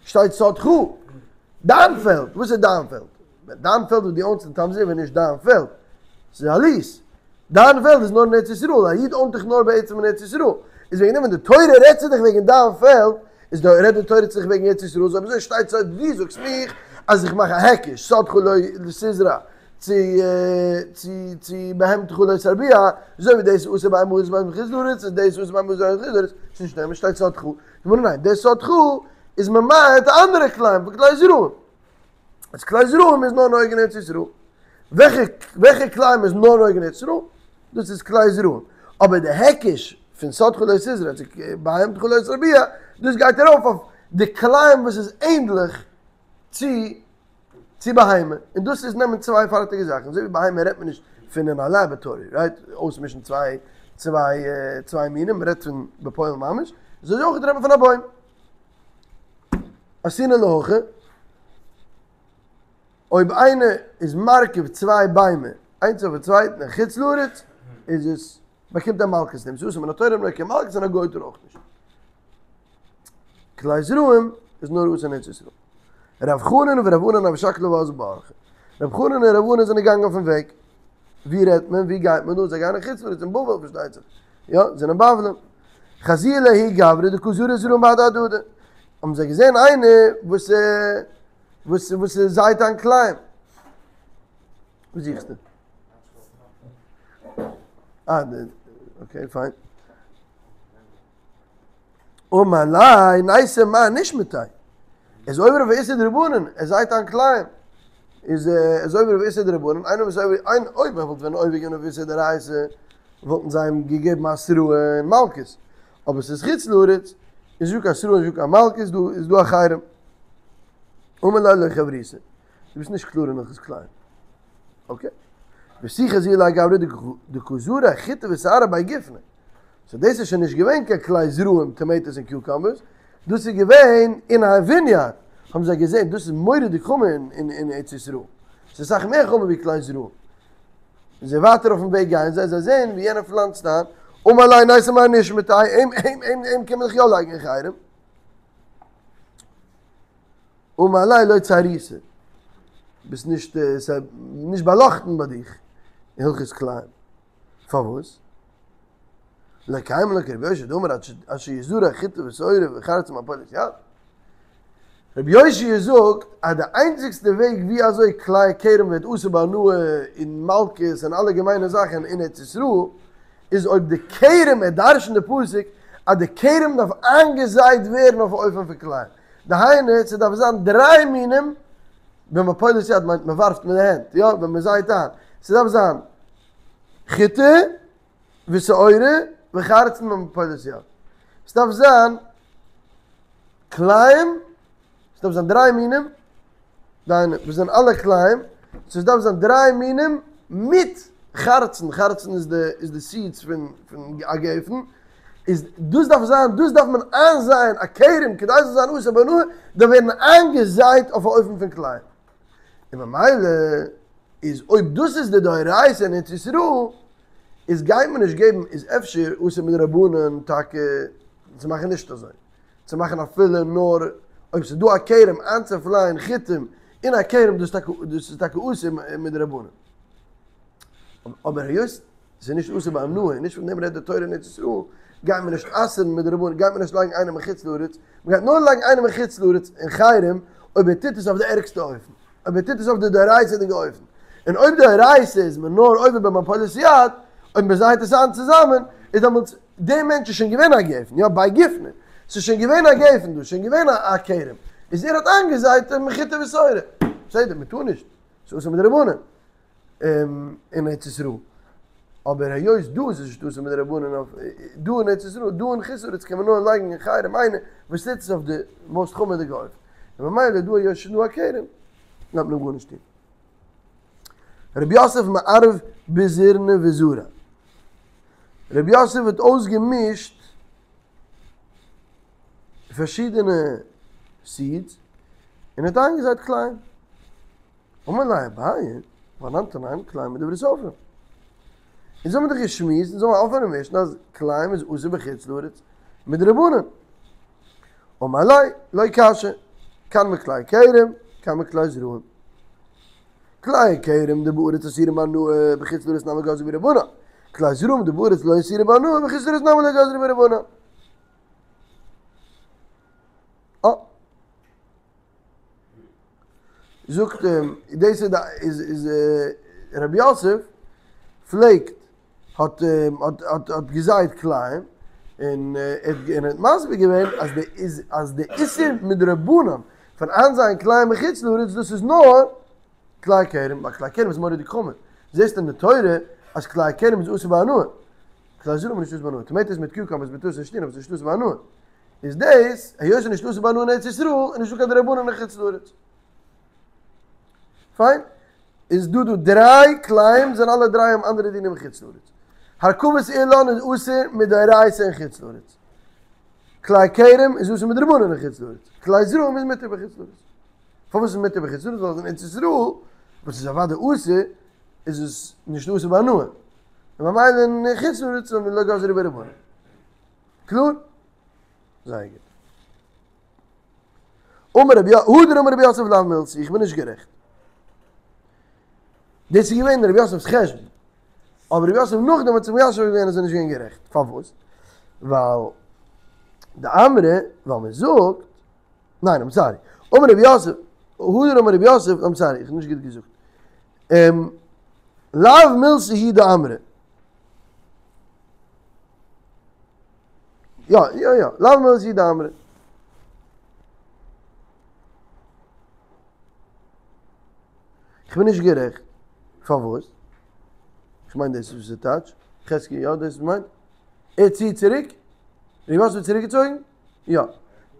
שטייט שדך, דיין פעלד, וואס איז דיין פעלד? דיין פעלד וואס דו אונסט אין תמזי איז נישט דיין פעלד, ס'איז א ליעס. דיין פעלד איז נאר אין ארץ ישראל, א איד אונט דאך נאר בעצם אין ארץ ישראל. איז וועגן דעם ווען די תורה רעדט צו דיך וועגן דיין פעלד, איז דא רעדט די תורה צו דיך וועגן ארץ ישראל, אויב אזוי שטייט שדך, דו זאגסט מיך אז איך מאך א היקש, שדך לא תזרע, צו צו צו בהמתך לא תרביע, אזוי ווי דאס איז אסור בין עם הארץ ובין בחוץ לארץ, איז דאס אסור בין עם הארץ ובין בחוץ לארץ, ס'איז נישט אמת, שטייט שדך. גמרא ניין, דער שדך איז ממעט אנדערע כלאים פון כלאי זרעים. אז כלאי זרעים איז נאר נוהג אין ארץ ישראל. וועלכע וועלכע כלאים איז נאר נוהג אין ארץ ישראל? דאס איז כלאי זרעים. אבער די היקש פון שדך לא תזרע צו בהמתך לא תרביע, דאס גייט ארויף אויף די כלאים וואס איז ענדליך צו צו בהמה, און דאס איז נעמען צוויי פארטיגע זאכן, אזוי ווי בהמה רעדט מען נישט פון אין א לעבעטארי, רייט? אויסמישן צוויי צוויי צוויי מינים, מען רעדט פון בפועל ממש, אזוי אויך רעדט מען פון א בוים. אתינא להכי, אויב איינער איז מרכיב צוויי ביימער איינס אויפן צווייטן אין חוץ לארץ, איז עס באקומט ער מלקות, דעם ס'איז אסור מן התורה אבער קיין מלקות און א גוי טאר אויך נישט. כלאי זרעים איז נאר אסור אין ארץ ישראל. רב חנן ורב ענן הוו שקלי ואזלי באורחא. רב חנן און רב ענן זענען געגאנגען אויפן וועג. ווי רעדט מען? ווי גייט מען דא? זיי גייען אין חוץ לארץ, אין בבל פארשטייט זיך. יא, זענען בבלים. חזיוהו לההוא גברא דקא זרע זרעים בהדי הדדי. האבן זיי געזען איינער וואס וואס וואס זייט איין כלאים. וואס זוכסטו? אה, אקעי, פיין. אמר ליה ניתי מר נשמתיה. ער איז עובר אויף איסור דרבנן, ער זייט איין כלאים. איז ער איז עובר אויף איסור דרבנן, איינער וואס עובר איין אויב ער וואלט ווען עובר געווען אויף איסור דאורייתא וואלטן זיי אים געגעבן התראה און מלקות. אבער ס'איז חוץ לארץ, איז נישטא קיין התראה נישטא קיין מלקות, דא איז דא א חרם. אמר ליה לא חבריתא. דו ביסט נישט קלאר אין הלכות כלאים. אקעי. ותו חזיוהו להאי גברא דקא זרע חיטי ושערי בי גופנא. סאו דאס איז שוין נישט געווען קיין כלאי זרעים טאמעיטאס און קיוקאמבערס, דאס איז געווען אין א וויניארד, האבן זיי געזען דאס איז מורא'דיג חמור אין ארץ ישראל, ס'איז אסאך מער חמור ווי כלאי זרעים. און זיי ווייטער אויפן וועג גייען זיי, זיי זעען ווי יענער פלאנצט איין, אמר ליה ניתי מר נשמתיה, אים אים אים אים קען מען דאך יא לייגן אין חרם. אמר ליה לא צהריתא, ביסט נישט, ס'איז נישט באלאכטן ביי דיך אין הלכות כלאים. פארוואס? לא קיימא לן כרבי יאשיה דאמר עד שיזרע חיטה ושעורה וחרצן במפולת יד. רבי יאשיה זאגט אז די איינציגסטע וועג ווי אזוי כלאי כרם ווערט אסור בהנאה און מלקות און אלע געמיינע זאכן אין ארץ ישראל איז אויב די כרם ער דרש'נט די פסוק אז די כרם דארף איינגעזייט ווערן אויף א אופן פון כלאים דהיינו ס'דארף זיין דריי מינים במפולת יד מיינט מ'ווארפט מיט די הענט יא ווען מ'זייט איין ס'דארף זיין חיטה ושעורה וחרצן במפולת יד. ס'דארף זיין כלאים, ס'דארף זיין דריי מינים, דהיינו וואס זענען אלע כלאים, ס'דארף זיין דריי מינים מיט חרצן, חרצן איז די איז די סידס פון פון א גפן, איז דאס דארף זיין, דאס דארף מען איינזייען א כרם כדי ס'זאל זיין אסור בהנאה, דארף ווערן איינגעזייט אויף א אופן פון כלאים. און ממילא איז אויב דאס איז די דאורייתא אין ארץ ישראל, איז גייט מען נישט געבן, איז אפשר אסור מדרבנן טאקע צו מאכן נישט אזוי, צו מאכן אפילו נאר אויב ס'איז דא א כרם איינצופלייען חיטים אין א כרם דאס טאקע דאס איז טאקע אסור מדרבנן. אבער היות ס'איז נישט אסור בהנאה און נישט פון דעם רעדט די תורה אין ארץ ישראל, גייט מען נישט אסר'ן מדרבנן, גייט מען נישט לייגן איינעם אין חוץ לארץ, מ'גייט נאר לייגן איינעם אין חוץ לארץ אין חרם אויב ער טוט עס אויף די ערגסטע אופן, אויב ער טוט עס אויף די דאורייתא'דיגע אופן, און אויב דאורייתא איז מען נאר עובר במפולת יד, אויב מען זייט עס איין צוזאמען, איז דעמאלטס דער מענטש איז שוין געווען א גפן, יא בי גופנא, ס'איז שוין געווען א גפן דא, שוין געווען א כרם, איז ער האט איינגעזייט חיטה ושעורה, בסדר, מען טאר נישט, ס'איז אסור מדרבנן. אין ארץ ישראל. אבער היות דא איז עס נישט אסור מדרבנן אויף דא אין ארץ ישראל, דא אין חוץ לארץ קען מען נאר לייגן אין חרם איינער וואס טוט עס אויף די מאוסט חמור'דיגע אופן. און ממילא דא היות ס'איז דא א כרם דארף מען גארנישט טון. רב יוסף מערב ביזורני וזרע. רב יוסף האט אויסגעמישט. פארשידענע סידס און האט איינגעזייט כלאים. אמר ליה אביי, והאנן תנן כלאים מדברי סופרים. אונז האבן דאך געשמועסט, אונז האבן א אפענע משנה אז כלאים איז אסור בחוץ לארץ מדרבנן. אמר ליה, לא קשיא, כאן מכלאי כרם, כאן מכלאי זרעים. כלאי כרם דבארץ אסורין בהנאה, בחוץ לארץ נמי גזרו בהו רבנן. כלאי זרעים דבארץ לא אסורין בהנאה, בחוץ לארץ נמי לא גזרו בהו רבנן. אה. זאגט אים, דאס איז די איז איז רבי יוסף פלעגט האט האט האט האט געזייט כלאים, און ער האט מסביר געווען אז די איז אז די איסור מדרבנן פון איינזייען כלאים בחוץ לארץ דאס איז נאר כלאי כרם, ווייל כלאי כרם איז מורא'דיג חמור, זעסט אין די תורה אז כלאי כרם איז אסור בהנאה, כלאי זרעים איז נישט אסור בהנאה, טאמעיטאס מיט קיוקאמבערס מיט תוס' שטין אבער ס'איז נישט אסור בהנאה. איז דאס, היות ס'איז נישט אסור בהנאה אין ארץ ישראל, איז נישטא קיין דרבנן אין חוץ לארץ. פיין. איז דא דא דריי כלאים, זענען אלע דריי האבן אנדערע דינים אין חוץ לארץ. הרכבת אילן איז אסור מדאורייתא אין חוץ לארץ. כלאי כרם איז אסור מדרבנן אין חוץ לארץ. כלאי זרעים איז מותר בחוץ לארץ. פארוואס איז מותר בחוץ לארץ? ווייל אין ארץ ישראל, וואס איז אוודאי אסור, איז עס נישט אסור בהנאה. און ממילא אין חוץ לארץ איז לא גזרו בהו רבנן. קלאר? זייער גוט. אמר רבי הדר אמר רבי יוסף לאו מילתא, איך בין נישט גערעכט. דאס איז געווען רבי יוסף'ס חשבון. אבער רבי יוסף נאכדעם האט זיך מיישב געווען אז ער איז נישט געווען גערעכט. פארוואס? ווייל דאמרי, ווייל מען זאגט, ניין, איים סארי. אמר רבי יוסף, הדר אמר רבי יוסף, איים סארי, איך האב נישט גוט געזאגט. לאו מילתא היא דאמרי. יא, יא, יא, לאו מילתא היא דאמרי. איך בין נישט גערעכט. פארוואס? איך מיין דאס איז וואס ס'טייטש. חזקי, יא, דאס מיינט. ער ציט צוריק? רבי יוסף האט צוריקגעצויגן? יא.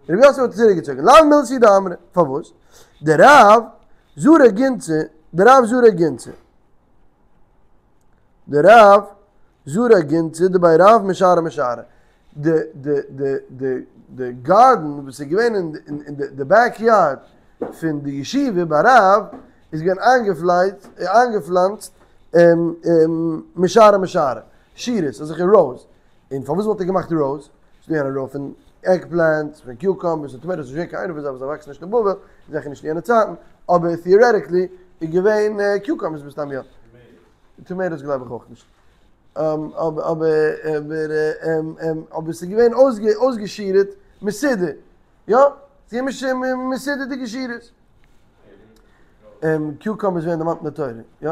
רבי יוסף האט צוריקגעצויגן. לאו מילתא היא דאמרי. פארוואס? דרב זרע גינצא, דרב זרע גינצא. דרב זרע גינצא דבי רב משארי משארי. די די די די די גארדן וואס איז געווען אין אין די בעק יארד פון די ישיבה ביי רב איז געווען איינגעפלייצט איינגעפלאנצט משארי משארי שורות אזעלכע ראוס. און פארוואס וואלט ער געמאכט ראוס? ס'איז דא יענע ראו פון עג פלענטס, פון קיוקאמבערס און טאמעטאס, נישט געווען קיין איינער פון זיי וואס זיי וואקסן נישט אין בבל, זיכער נישט אין יענע צייטן, אבער טעארעטיקלי איז געווען קיוקאמבערס מסתם יא. טאמעטאס גלייב איך אויך נישט. אבער אבער אבער ס'איז געווען אויסגעשירעט מסודר. יא, ס'איז געווען מסודר'דיגע שורות. קיוקאמבערס ווערן דערמאנט אין די תורה, יא.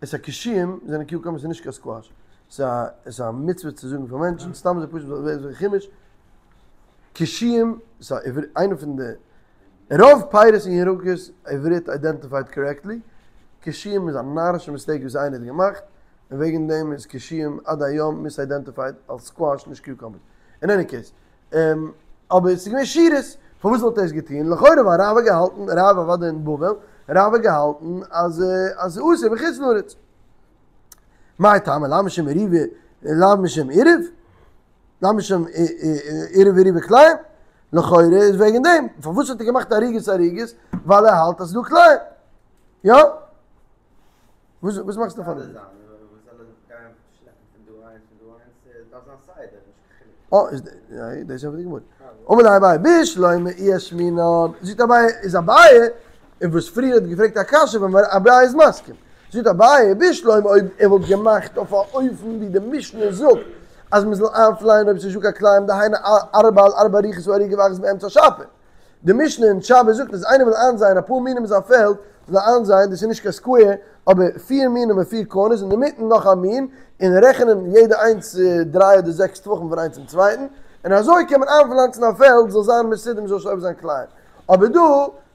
עס איז א קישואים זענען קיוקאמבערס נישט קיין סקוואש. ס'איז א מצוה צו זאגן פאר מענטשן, סתם אזוי פשוט ווייל ס'איז חומש. קישואים, ס'איז איינע פון די רוב פירות און ירקות עברית איידענטיפייד קארעקטלי. קישואים איז א נארישע מיסטעיק וואס איינער האט געמאכט, און וועגן דעם איז קישואים עד היום מיסאיידענטיפייד אלס סקוואש נישט קיוקאמבערס. אין עני קעיס, אבער ס'איז געווען שורות, פארוואס וואלט ער עס געטון? לכאורה ווייל רב האט געהאלטן, רב אוודאי אין בבל, רב האט געהאלטן אז אז ס'איז אסור בחוץ לארץ. מאי טעמא לאו משום עירובי לאו משום עירוב? לאו משום עירוב עירובי כלאים? לכאורה איז וועגן דעם. פארוואס האט ער געמאכט אריגות אריגות? ווייל ער האלט אז ס'איז דא כלאים. יא? וואס וואס מאכסטו פאר דעם? אה, איז די, דאס איז די גמרא. אמר ליה אביי בשלמא אי אשמעינן, זאגט אביי, איז אביי, און וואס פריער האט געפרעגט א קשיא ווען אביי איז מסכים. זאגט אביי, בשלמא אויב ער וואלט געמאכט אויף א אופן ווי די משנה זאגט אז מען זאל איינפלייען אויב ס'איז נישטא קיין כלאים דהיינו ארבע על ארבע רוחות הערוגה ואחת באמצע שפיר. די משנה אין שבת זאגט אז איינער וויל איינזייען אפאר מינים אין זיין פעלד, זאל ער איינזייען, דאס איז נישט קיין סקווער, אבער פיר מינים און פיר קארנערס אינדערמיטן נאך א מין, און רעכענען יעדע איינס דריי אדער זעקס טפחים פון איינס צום צווייטן, און אזוי קען מען איינפלאנצן א פעלד זאל זיין מסודר מ'זאל נישט עובר זיין כלאים. אבער דא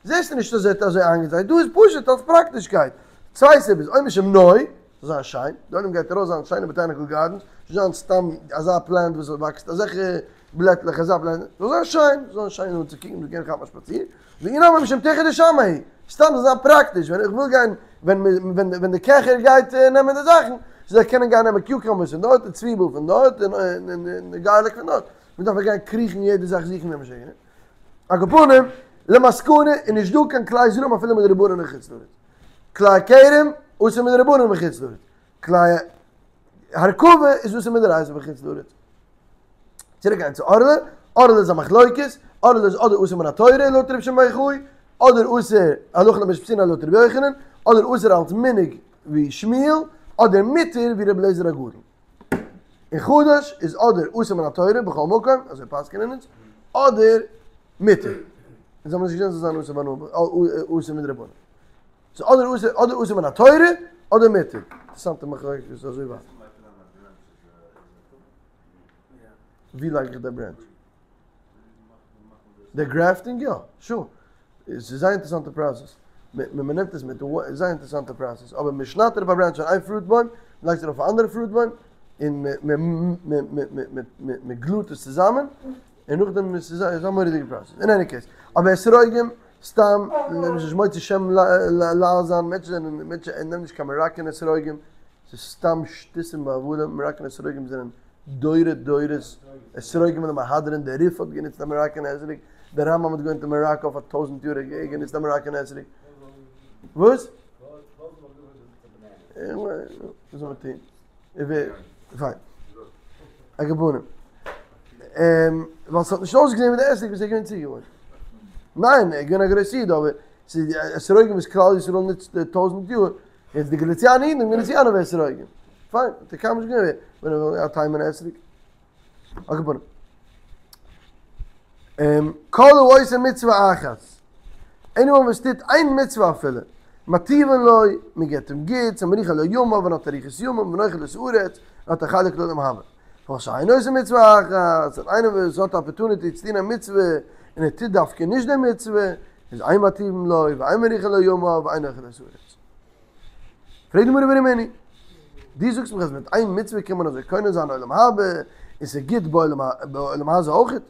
זעסטו נישט אז ער האט אזוי איינגעזייט, דא איז פשוט אלס פראקטישקייט. צוויי סיבות, או משום נוי, זאל זיין שיין, די עולם גייט ארויס זיין שיינע באטעניקל גארדענס, נישט זיין סתם אזא פלענט וואס וואקסט אזעלכע בלעטלעך אזא פלענט, זאל זיין שיין, זאל זיין שיין אנצוקוקן, מ'זאל קענען כאפן א שפאציר, ואי נמי משום טירחא דשמעא, סתם זאל זיין פראקטיש, ווען איך וויל גיין, ווען ווען ווען די קעכער גייט נעמען די זאכן, זאל ער קענען גיין נעמען קיוקאמבערס פון דארט, און צוויבל פון דארט, און און גארליק פון דארט, מען דארף נישט גיין קריכן יעדע זאך זוכן ווי משוגע. על כל פנים, למסקנא איז נישט דא קיין כלאי זרעים אפילו מדרבנן אין חוץ לארץ. כלאי כרם אסור מדרבנן בחוץ לארץ. כלאי הרכבה איז אסור מדאורייתא בחוץ לארץ. צוריק גיין צו ערלה, ערלה איז א מחלוקת, ערלה איז אדער אסור מן התורה לויט רבי שמעון בר יוחאי, אדער אסור הלכה למשה מסיני לויט רבי יוחנן, אדער אסור אלס מנהג ווי שמואל, אדער מותר ווי רבי אליעזר הגדול. און חדש איז אדער אסור מן התורה בכל מקום, אזוי פסק'ענען אונז, אדער מותר. אונז האבן נישט געזען ס'זאל זיין אסור בהנאה, אסור מדרבנן. ס'איז אדער אסור, אדער אסור מן התורה, אדער מותר. אינטערעסאנטע מחלוקת אזוי ווייט. ווי לייג איך די ברענטש? די גרעפטינג יא, שור. עס איז זייער אינטערעסאנטע פראסעס. מען נעמט עס מיט זייער אינטערעסאנטע פראסעס. אבער מען שניידט אראפ א ברענטש פון איין פרוט בוים, מען לייגט עס ארויף אויף א אנדערע פרוט בוים, און מען גלוט עס צוזאמען, און נאכדעם עס איז א מורא'דיגע פראסעס. אין עני קעיס. אבער אתרוגים, סתם, נישט מוציא שם לעז זיין, מענטשן זענען, מענטשן נעמען נישט קיין מאראקען אתרוגים, ס'איז סתם שטותים והבלים, מאראקען אתרוגים זענען דורי דורות אתרוגים למהדרין, דער ריף האט גענוצט א מאראקען אתרוג, דער רמב"ם האט געוואוינט אין מאראקא אויף א טויזענט יאר האט ער גענוצט א מאראקען אתרוג. וואס? וואס זאל מען טון? פיין. על כל פנים. ווייל ס'האט נישט אויסגעזען ווי די אתרוג וואס ער איז געווען צוגעוואוינט. ניין, ער איז געווען א גרויסע איד אבער ס'איז אתרוגים וואס כלל ישראל נוצט טויזענט יאר. יעצט די גאליציאנע אידן האבן גענוצט יאנעווע אתרוגים. פיין, האט ער קיינמאל נישט געווען ווען ער וויל א תימן'ע אתרוג. על כל פנים. כל העושה מצוה אחת. עניוואן וואס טוט איין מצוה אפילו. מטיבין לו, מען געבט אים גוטס, ומאריכין לו ימיו, און האט אריכות ימים, ונוחל את הארץ, און האט א חלק לעולם הבא. כל שאינו עושה מצוה אחת, און איינער וואס האט א אפערטוניטי צו טון א מצוה, און ער טוט דווקא נישט די מצוה, איז אין מטיבין לו, ואין מאריכין לו ימיו, ואין נוחל את הארץ. פרעגט די גמרא ורמינהי, דו זאגסט מיך אז מיט איין מצוה קען מען אזוי קונה זיין עולם הבא, און ס'איז גוט בעולם הזה אויכעט?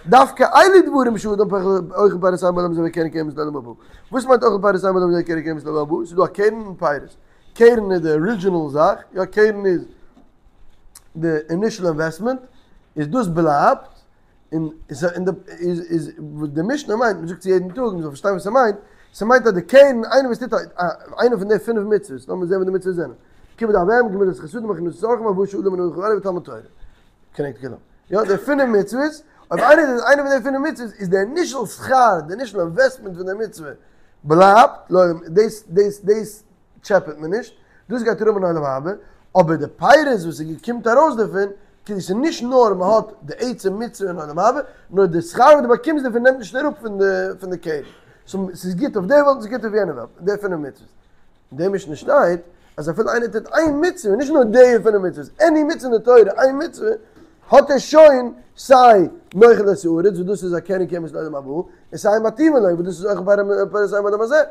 דווקא אלו דברים שאדם אוכל פירותיהם בעולם הזה וקרן קיימת לעולם הבא. וואס מיינט אוכל פירותיהם בעולם הזה וקרן קיימת לעולם הבא? ס'איז דא א קרן און פירות. קרן איז די ארידזשינעל זאך, יא קרן איז די אינישעל אינוועסטמענט, איז דאס בלייבט, און איז איז וואס די משנה מיינט, מ'זאגט עס יעדן טאג, מ'זאל פארשטיין וואס ס'מיינט, ס'מיינט אז די קרן, איינער וואס טוט איינע פון די פינף מצוות, לאמיר זען וואס די מצוות זענען, כיבוד אב ואם, גמילות חסדים, הכנסת אורחים, הבאת שלום בין אדם לחבירו ותלמוד תורה. כנגד כולם. יא, די פינף מצוות, אויב איינער טוט איינע פון די פינף מצוות, איז די אינישעל שכר, די אינישעל אינוועסטמענט פון די מצוה, בלייבט, דאס דאס דאס טשעפעט מען נישט, דאס גייט ער האבן אין עולם הבא, אבער די פירות וואס ס'קומט ארויס דערפון, כאילו ס'איז נישט נאר מען האט די עצם מצוה אין עולם הבא, נאר די שכר וואס דו באקומסט דערפון נעמט נישט אראפ פון די פון די קרן. סאו ס'איז גוט אויף די וועלט און ס'איז גוט אויף יענע וועלט, די פינף מצוות. אין די משנה שטייט אז אפילו איינער טוט איין מצוה, נישט נאר די פינף מצוות, עני מצוה אין די תורה, איין מצוה, האט ער שוין סיי נוחל את הארץ וואס דאס איז א קרן קיימת לעולם הבא, און סיי מטיבין לו וואס דאס איז אוכל פירותיהם בעולם הזה.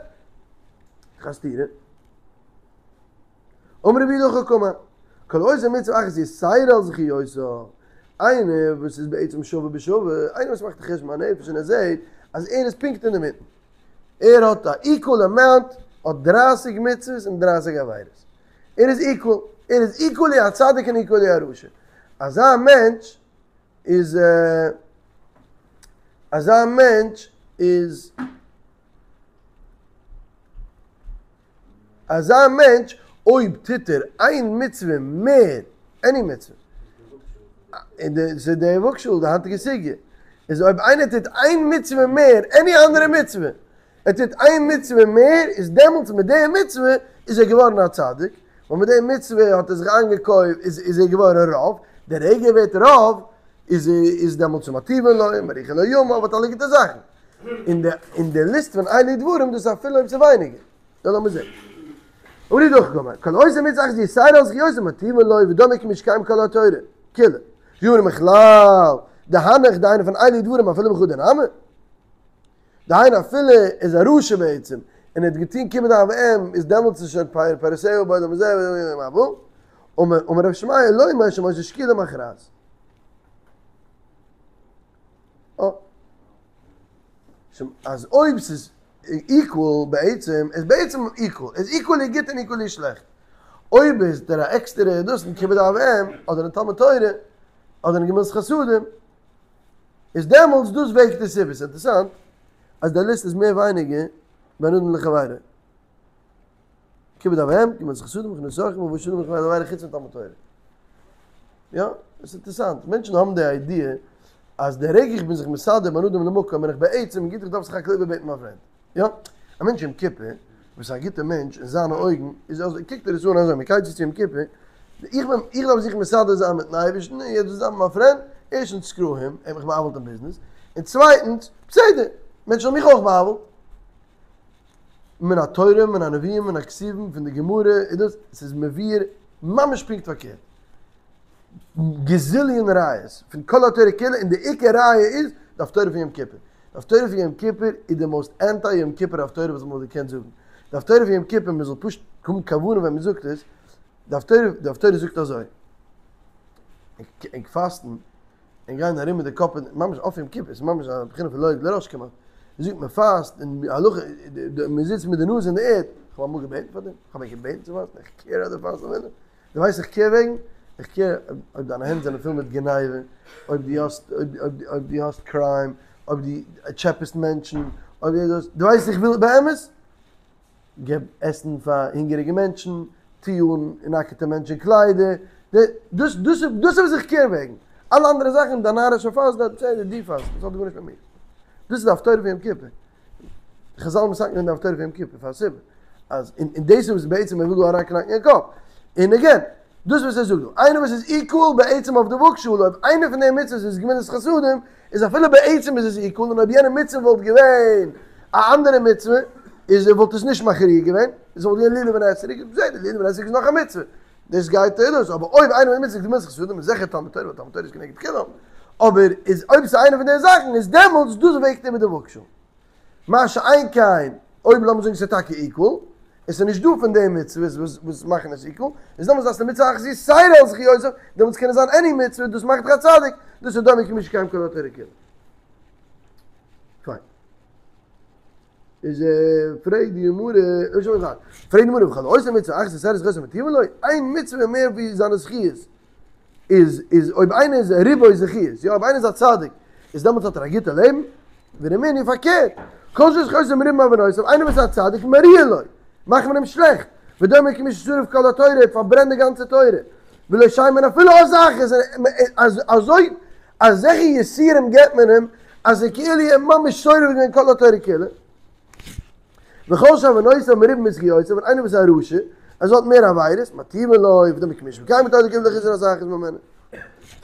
א סתירה. אמר רב יהודה הכי קאמר, כל העושה מצוה אחת יתירה על זכיותיו, איינער וואס איז בעצם שווה בשווה, איינער וואס מאכט א חשבון הנפש און ער זעט אז ער איז פונקט אינדערמיטן, ער האט א איקוואל אמאונט, האט דרייסיג מצוות און דרייסיג עבירות, ער איז איקוואל, ער איז איקוואלי א צדיק און איקוואלי א רשע, אזא מענטש איז אזא מענטש איז. אזא מענטש אויב טוט ער איין מצוה מער, עני מצוה, און די ס'איז די וואגשאהל די היינטיגע סוגיא, איז אויב איינער טוט איין מצוה מער, עני אנדערע מצוה, ער טוט איין מצוה מער, איז דעמאלטס מיט די מצוה איז ער געווארן א צדיק, ווייל מיט די מצוה האט ער זיך איינגעקויפט, איז איז ער געווארן רוב, די רגע ער ווערט רוב, איז איז דעמאלטס מטיבין לו, מאריכין לו ימיו, האט אלע גוטע זאכן. אין די אין די ליסט פון אלו דברים דאס אפילו אויב ס'איז ווייניגער. דא לאמיר זען. אמר רב יהודה הכי קאמר, כל העושה מצוה אחת יתירה על זכיותיו מטיבין לו ודמי כמי שקיים כל התורה כולה. ואי אמרת מכלל דהנך דהיינו פון אלו דברים אפילו בחדא נמי. דהיינו אפילו איז א רשע בעצם און ער האט געטון כיבוד אב ואם איז דעמאלטס איז שוין פירותיה בעולם הזה ובעולם הבא. אמר רב שמעיה לומר שמשה שקילה מכרעת. אה. אז אויב ס'איז איקוואל בעצם, איז בעצם איקוואל, איז איקוואלי גוט און איקוואלי שלעכט. אויב איז דער א עקסטערע דאס אין כיבוד אב ואם, אדער אין תלמוד תורה, אדער אין גמילות חסדים, איז דעמאלטס דאס וועגט עס איבער. ס'איז אינטערעסאנט אז די ליסט איז מער ווייניגער בין אדם לחבירו. כיבוד אב ואם, גמילות חסדים, הכנסת אורחים, הבאת שלום וכו' וכו' חוץ פון תלמוד תורה. יא, עס איז אינטערעסאנט, מענטשן האבן די איידיע אז די רגע איך בין זיך מסדר בין אדם למקום בין איך בעצם גוט איך דארף זיך רק איבערבעטן מיין פרענד. יא, א מענטש יום כיפור וואס איז א גוטער מענטש אין זיינע אויגן איז אזוי קוקט ער עס אן אזוי מען גייט צו צו יום כיפור, איך בין איך דארף זיך מסדר זיין מיטן אייבערשטן און יעצט זיין מיט מיין פרענד, ערשטנס סקרו הים, ער האט מיך בא'עוול'ט אין ביזנעס, און צווייטנס, בסדר, מענטשן האבן מיך אויך בא'עוול'ט. מן התורה, מן הנביאים, מן הכתובים, פון די גמרא, איז דאס, ס'איז מבואר ממש פונקט פארקערט. געזיליאן ראיות, פון כל התורה כולה, און די עיקר ראיה איז די הפטורה פון יום כיפור. די הפטורה פון יום כיפור איז די מאוסט ענטי יום כיפור הפטורה וואס מ'וואלט געקענט זאגן. די הפטורה פון יום כיפור, מ'זאל פשוט האבן כוונה ווען מ'זאגט עס, די הפטורה, די הפטורה זאגט אזוי, ענק פאסטן, און גייען ארום מיט די קאפ און ממש אויף יום כיפור, ס'איז ממש א בחינה פון לועג לרש כמעט, זאגט מען פאסט און הלכה, מען זיצט מיט די נאז אין די ערד, איך האב אמאל געבעטן פאר דעם? איך האב דיך געבעטן צו פאסטן? איך קעיר אז דו פאסט אפילו? דו ווייסט איך קעיר וועגן? איך קעיר אויב דיינע הענט זענען פול מיט גניבה, אויב דו האסט, אויב דו האסט קריים, אויב דו טשעפעסט מענטשן, אויב דו האסט, דו ווייסט איך וויל באמת? געב עסן פאר הונגעריגע מענטשן, טו אן נאקעטע מענטשן קליידער, דאס דאס דאס איז וואס איך קעיר וועגן, אלע אנדערע זאכן, דיין נארישע פאסט דארט, בסדר, דו פאסט, דאס האט גארנישט מיט מיר. דאס איז די הפטורה פון יום כיפור. חזל האבן מתקן געווען די הפטורה פון יום כיפור פאר א סיבה, אז און דאס איז וואס בעצם מען וויל דא אריינקנאקן אין קאפ, און עגעין, דאס וואס ער זאגט דא, איינער וואס איז איקוועל בעצם אויף די וואגשאל, אויב איינע פון די מצוות איז גמילות חסדים, איז אפילו בעצם איז עס איקוועל, און אויב יענע מצוה וואלט געווען א אנדערע מצוה, איז וואלט עס נישט מכריע געווען, עס וואלט געווען לולב און אתרוג, בסדר, לולב און אתרוג איז נאך א מצוה, דאס גייט דאס, אבער אויב איינע פון די מצוות איז גמילות חסדים, איז זיכער תלמוד תורה, ווייל תלמוד תורה איז כנגד כולם, אבער איז אויב עס איז איינע פון די זאכן, איז דעמאלטס דאס וועגט איבער די וואגשאל. מה שאין כן, אויב לאמיר זאגן ס'איז טאקע איקוואל, עס איז נישט דא פון די מצוות וואס מאכן עס איקוואל, איז דעמאלטס דארפסטו מצוה אחת יתירה על זכיותיו, דעמאלטס קען עס זיין עני מצוה, דאס מאכט דיך א צדיק, דאס איז דומה כמי שקיים כל התורה כולה. פיין. איז פרעגט די גמרא, פרעגט די גמרא, וכל העושה מצוה אחת יתירה על זכיותיו מטיבין לו, איין מצוה מער ווי זיינע זכיות, איז איז אויב איינער איז ריבוי זכיות, יא אויב איינער איז א צדיק, איז דעמאלטס האט ער א גוטע לעבן, ורמינהי פארקערט, כל שזכויותיו מרובין מעוונותיו, איינער וואס איז א צדיק מריעין לו, מאכט מען אים שלעכט, ודומה כמי ששרף כל התורה, ער האט פארברענט די גאנצע תורה, ולא שיימין אפילו אות אחת, אזוי אזעלכע יסורים געבט מען אים, אז ער כאילו ער ממש שורף געווען כל התורה כולה. וכל שעוונותיו מרובים מזכיותיו, און איינער וואס איז א רשע, אז ער האט מער עבירות, מטיבין לו, ודומה כמי שמקיים התורה כולה בלא חסרון אות אחת ממנה.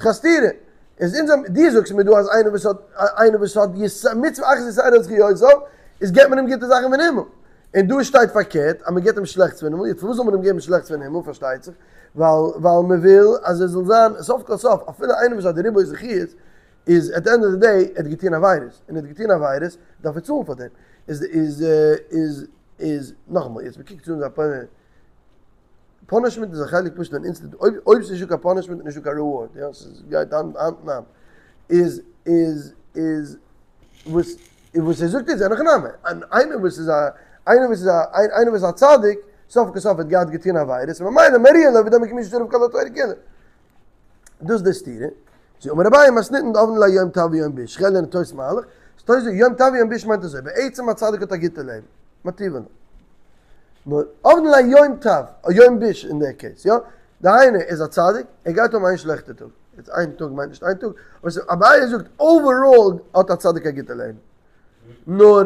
א סתירה. איז אונז האבן, דו זאגסט מיר דא אז איינער וואס האט, איינער וואס האט מצוה אחת יתירה על זכיותיו, איז געבט מען אים גוטע זאכן פון הימל. און דא שטייט פארקערט, אז מען געבט אים שלעכטס פון הימל, יעצט פארוואס זאל מען אים געבן שלעכטס פון הימל, פארשטייט זיך, ווייל ווייל מען וויל אז עס זאל זיין, סוף כל סוף, אפילו איינער וואס האט די ריבוי זכיות, איז עט די ענד אוו די דעי, ער האט געטון עבירות, און ער האט געטון עבירות, דארף ער צאלן פאר דעם. איז איז איז איז, נאכאמאל, יעצט מען קוקט צו אונזער פאנישמענט איז א חלק פשוט און אינסטענט, אויב אויב ס'איז נישטא קיין פאנישמענט איז נישטא קיין ריווארד, יא, ס'גייט האנט אין האנט. איז איז איז וואס און וואס ער זאגט איז אין הכי נמי, איינער וואס איז א איינער וואס איז א איינער וואס איז א צדיק, סוף כל סוף האט געהאט געטון עבירות, ממילא מריעין לו ודומה כמי ששרף כל התורה כולה. דאס איז די סתירה. זי אמר אביי מתניתין דעבדין ליה יום טב ויום ביש, כ'גיי לערנען תוס' מהלך, תוס' זאגט יום טב ויום ביש מיינט אזוי, בעצם א צדיק האט א גוטע לעבן, מטיבין לו. נאר עבדין ליה יום טב, יום ביש אין דער קעיס, יא? דהיינו ער איז א צדיק, ער גייט האבן איין שלעכטע טאג. יעצט איין טאג מיינט נישט איין טאג, אבער אביי זאגט אוועראל האט א צדיק א גוטע לעבן. נאר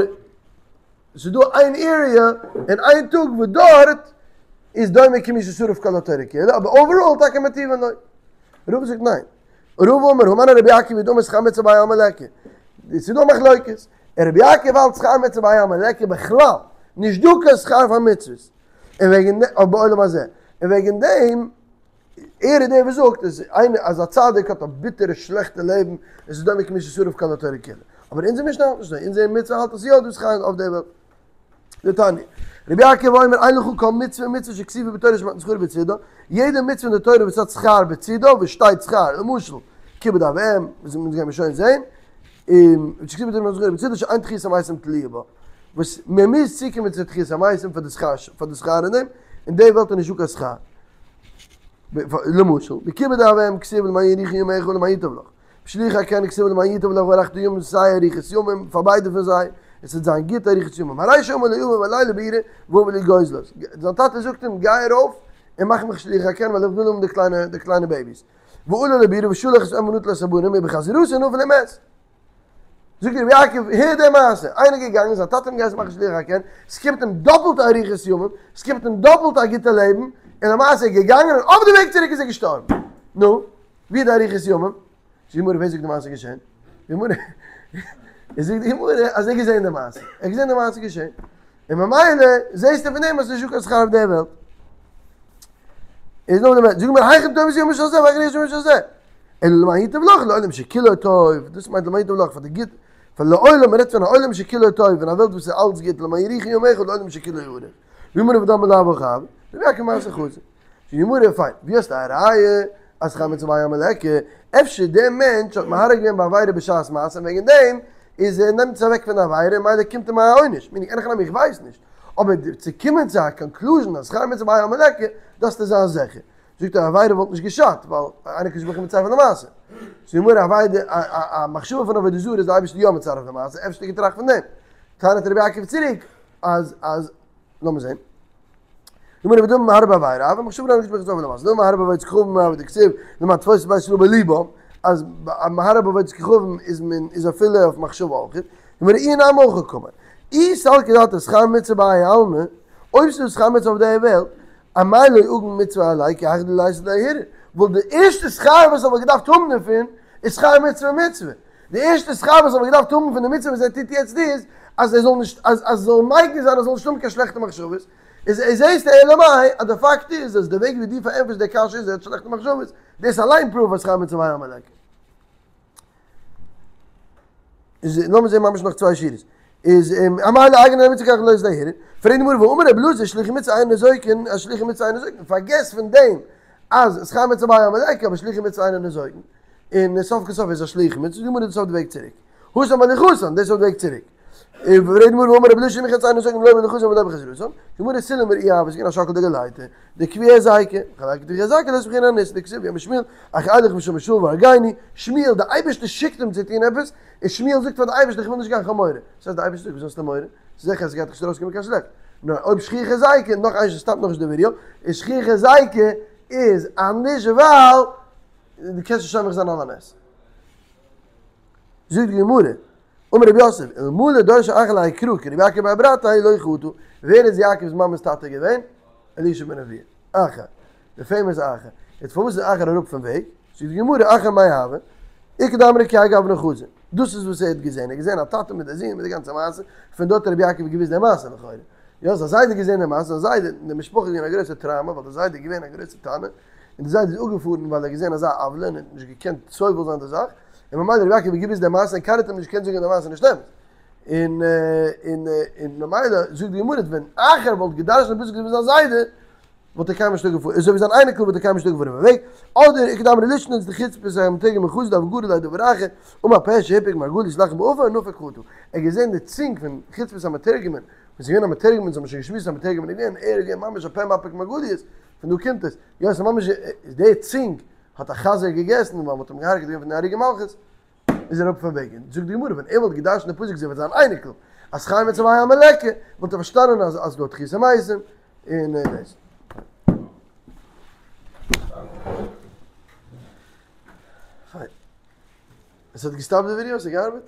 ס'איז דא איין עריע און איין טאג וואס דארט איז דומה כמי ששרף כל התורה כולה, אבער אוועראל טאקע מטיבין לו. רבא זאגט ניין. רבא אמר הא מני רבי יעקב היא דאמר שכר מצוה בהאי עלמא ליכא. ס'איז דא א מחלוקת. און רבי יעקב האלט שכר מצוה בהאי עלמא ליכא בכלל. נישט דא קיין שכר פאר מצוות. און וועגן דעם, בעולם הזה. און וועגן דעם. ער איז דער וואס זאגט אז איינער אז א צדיק האט א ביטערע שלעכטע לעבן, עס איז דומה כמי ששרף כל התורה כולה. אבער אונזער משנה האלט נישט אזוי, אונזער משנה האלט אז ס'איז יא דא שכר אויף דער וועלט. דתניא, רבי יעקב אומר אין לך כל מצוה ומצוה שכתובה בתורה שמתן שכרה בצידה, יעדע מצוה אין די תורה וואס האט שכר בצידה, וואס שטייט שכר, למשל, כיבוד אב ואם, וואס אונז גיימיר שוין זען, און שכתובה בתורה שמתן שכרה בצידה שאין תחיית המתים תלויה בה, וואס מען מוז צוקומען צו תחיית המתים פאר די שכר, פאר די שכר אין דעם, אין די וועלט איז נישטא קיין שכר. למשל, בכיבוד אב ואם כתיב למען יאריכון ימיך ולמען ייטב לך. שילוח הקן כתיב למען ייטב לך והארכת ימים סיי אריכות ימים פאר ביידע פון זיי, עס וועט זיין גוט אריכות ימים. הרי שאמר לו אביו עלה לבירה והבא לי גוזלות. זיין טאטע זאגט אים גיי ארויף און מאך מיך שילוח הקן ווייל איך וויל האבן די קליינע די קליינע בעיביס. ועלה לבירה ושלח את האם ונטל את הבנים ובחזירתו נפל ומת. זאגט רבי יעקב, הער די מעשה, איינער איז געגאנגען, זיין טאטע האט אים געהייסן מאכן שילוח הקן, עס קומט אים דאפלט אריכות ימים, עס קומט אים דאפלט א גוטע לעבן, און למעשה איז ער געגאנגען און אויף די וועג צוריק איז ער געשטארבן. נו, ווי איז די אריכות ימים? זאגט די גמרא, ווער זאגט די מעשה איז געשען? די גמרא, זאגט די גמרא אז ער האט געזען די מעשה, ער האט געזען די מעשה געשען, און ממילא זעסטו פון דעם אז ס'איז נישטא קיין שכר אויף דער וועלט. איז נאר דער זאג מיר היכן טובת ימים של זה והיכן אריכות ימים של זה. אלא למען ייטב לך לעולם שכולו טוב, דאס מיינט למען ייטב לך פאר די גוט, פאר לעולם, מ'רעדט פון א עולם שכולו טוב, אין א וועלט וואס איז אלץ גוט, למען יאריכון ימיך לעולם שכולו ארוך. גמרא ודאמר לאו הכי הוה, רבי יעקב מעשה חזיר. זאגט די גמרא, פיין, ווי האסטו א ראיה אז שכר מצוה בהאי עלמא ליכא? אפשר דער מענטש האט מהרהר געווען בעבירה בשעת מעשה און וועגן דעם איז ער נעמט עס אוועק פון די עבירה און ממילא קומט אים א עונש, מיניג אין הכי נמי איך ווייס נישט, אבער צו קומען צו א קאנקלוזשען אז שכר מצוה בהאי עלמא ליכא דארפסטו זיין זיכער. זאגט ער עבירה וואלט נישט געשאדט ווייל אין הקדוש ברוך הוא מצרף למעשה. זאגט די גמרא עבירה א מחשבה פון עבודה זרה איז די אייבערשטער יא מצרף למעשה, אפשר האט ער געטראכט פון דעם. טענה'ט רבי יעקב צוריק אז אז לאמיר זען. גמרא ודאמר מהרהר בעבירה הוי מחשבה אין הקדוש ברוך הוא מצרף למעשה. דאמר מהרהר בעבודת כוכבים הוי דכתיב למען תפוצו בית ישראל בלבם אז מהרהר בעבודת כוכבים איז מען איז אפילו אויף מחשבה אויך. גמרא איהו נמי הכי קאמר. אי סלקא דעתך שכר מצוה בהאי עלמא, אויב ס'איז דא שכר מצוה אויף דער וועלט, אמאי לא עגין מצוה עליה כי היכי דלא ליתי לידי הרהור, וואלט די ערשטע שכר וואס ער וואלט געדארפט האבן דערפון איז שכר מצוה מצוה. די ערשטע שכר וואס ער וואלט געדארפט האבן פון די מצוה וואס ער טוט יעצט איז אז ער זאל נישט אז אז זאל מגין זיין ער זאל נישט האבן קיין שלעכטע מחשבות, איז איז זעסטו אלא מאי אז די פאקט איז אז די וועג ווי דו פארענטפערסט די קשיא איז ער האט שלעכטע מחשבות, דאס אליין פרואווט אז שכר מצוה בהאי עלמא ליכא. איז לאמיר זעהן ממש נאך צוויי שורות. איז אמאי לא אגין עליה מצוה כי היכי דלא ליתי לידי הרהור, פרעגט די גמרא והאמר רבי אלעזר שלוחי מצוה אינן ניזוקין אז שלוחי מצוה אינן ניזוקין, פארגעס פון דעם אז שכר מצוה בהאי עלמא ליכא אבער שלוחי מצוה אינן ניזוקין. און סוף כל סוף איז א שליח מצוה, זאגט די גמרא דאס אויף די וועג צוריק. התם בהליכתן, דאס איז אויף די וועג צוריק. פרעגט די גמרא והאמר רבי אלעזר שלוחי מצוה אינן ניזוקין לא בהליכתן ולא בחזירתן, זאגט די גמרא סולם רעוע הוה, ס'איז געווען א שאקלדיגע לייטער, דכוי היזיקא, כי דכוי היזיקא לא סמכינהו אניסא, דכתיב ויאמר שמואל, איך אלך בשמע שאול והרגני, שמואל, די אייבערשטער שיקט אים צו טון עפעס, און שמואל זאגט פאר די אייבערשטער איך וויל נישט גיין כ'האב מורא. וואס הייסט די אייבערשטער זאגט וואס האסטו מורא? ס'איז זיכער אז ס'גייט נישט ארויסקומען קיין שלעכט. נאר אויב שכיח היזיקא, נאך איינס ס'סטאפט נאכנישט די ווידעא, איז שכיח היזיקא איז אנישט ווייל דו קענסט נישט סומך זיין על הנס. זאגט די גמרא, אמר רב יוסף, אלמלא דרשיה אחר להאי קרא כרבי יעקב בר ברתיה לא חטא, ווער איז יעקב'ס מאמע'ס טאטע געווען? אלישע בן אבויה. אחר. די פעימאס אחר. יעצט פארוואס איז אחר אראפ פון וועג? זאגט די גמרא, אחר מאי הוה? איכא דאמרי כי האי גוונא חזא. דאס איז וואס ער האט געזען, ער האט געזען א טאטע מיט די זון מיט די גאנצע מעשה, פון דארט האט רבי יעקב געוואוסט די מעשה לכאורה. יא, זיין זיידע האט געזען די מעשה, זיין זיידע, אין די משפחה איז געווען א גרויסע טראמא, ווייל די זיידע איז געווען א גרויסע תנא, און די זיידע איז אפגעפארן ווייל ער האט געזען אזא עוולה און האט נישט געקענט סובל זיין די זאך, און ממילא רבי יעקב האט געוואוסט די מעשה און קיינער האט אים נישט געקענט זאגן אז די מעשה איז נישט אמת. און און און ממילא זאגט די גמרא ווען אחר וואלט געדרש'נט די פסוק אזוי ווי זיין זיידע, וואלט ער קיינמאל נישט אפגעפארן, אזוי ווי זיין אייניקל וואלט ער קיינמאל נישט אפגעפארן פון וועג, אדער איכא דאמרי לישנא דחוצפית המתורגמן חזא דהוה גרי ליה דבר אחר, אמר פה שהפיק מרגליות לחום בעפר נפק חטא. ער האט געזען די צונג פון חוצפית המתורגמן, ווען ס'איז געווען א מתורגמן, אונז האבן שוין געשמועסט אז א מתורגמן איז געווען, ער איז געווען ממש א פה מפיק מרגליות, פון דא קומט עס, יא ס'איז ממש די צונג האט א חזיר געגעסן ווייל מ'האט אים געהארגעט געווען פון די הרוגי מלכות, איז ער אראפ פון וועג, און זאגט די גמרא ווען ער וואלט געדרש'נט די פסוק אזוי ווי זיין אייניקל אז שכר מצוה בהאי עלמא ליכא, וואלט ער פארשטאנען אז אז דא תחיית המתים און דאס. פיין. עס האט געסטאפט די ווידעא? עס האט געארבעט?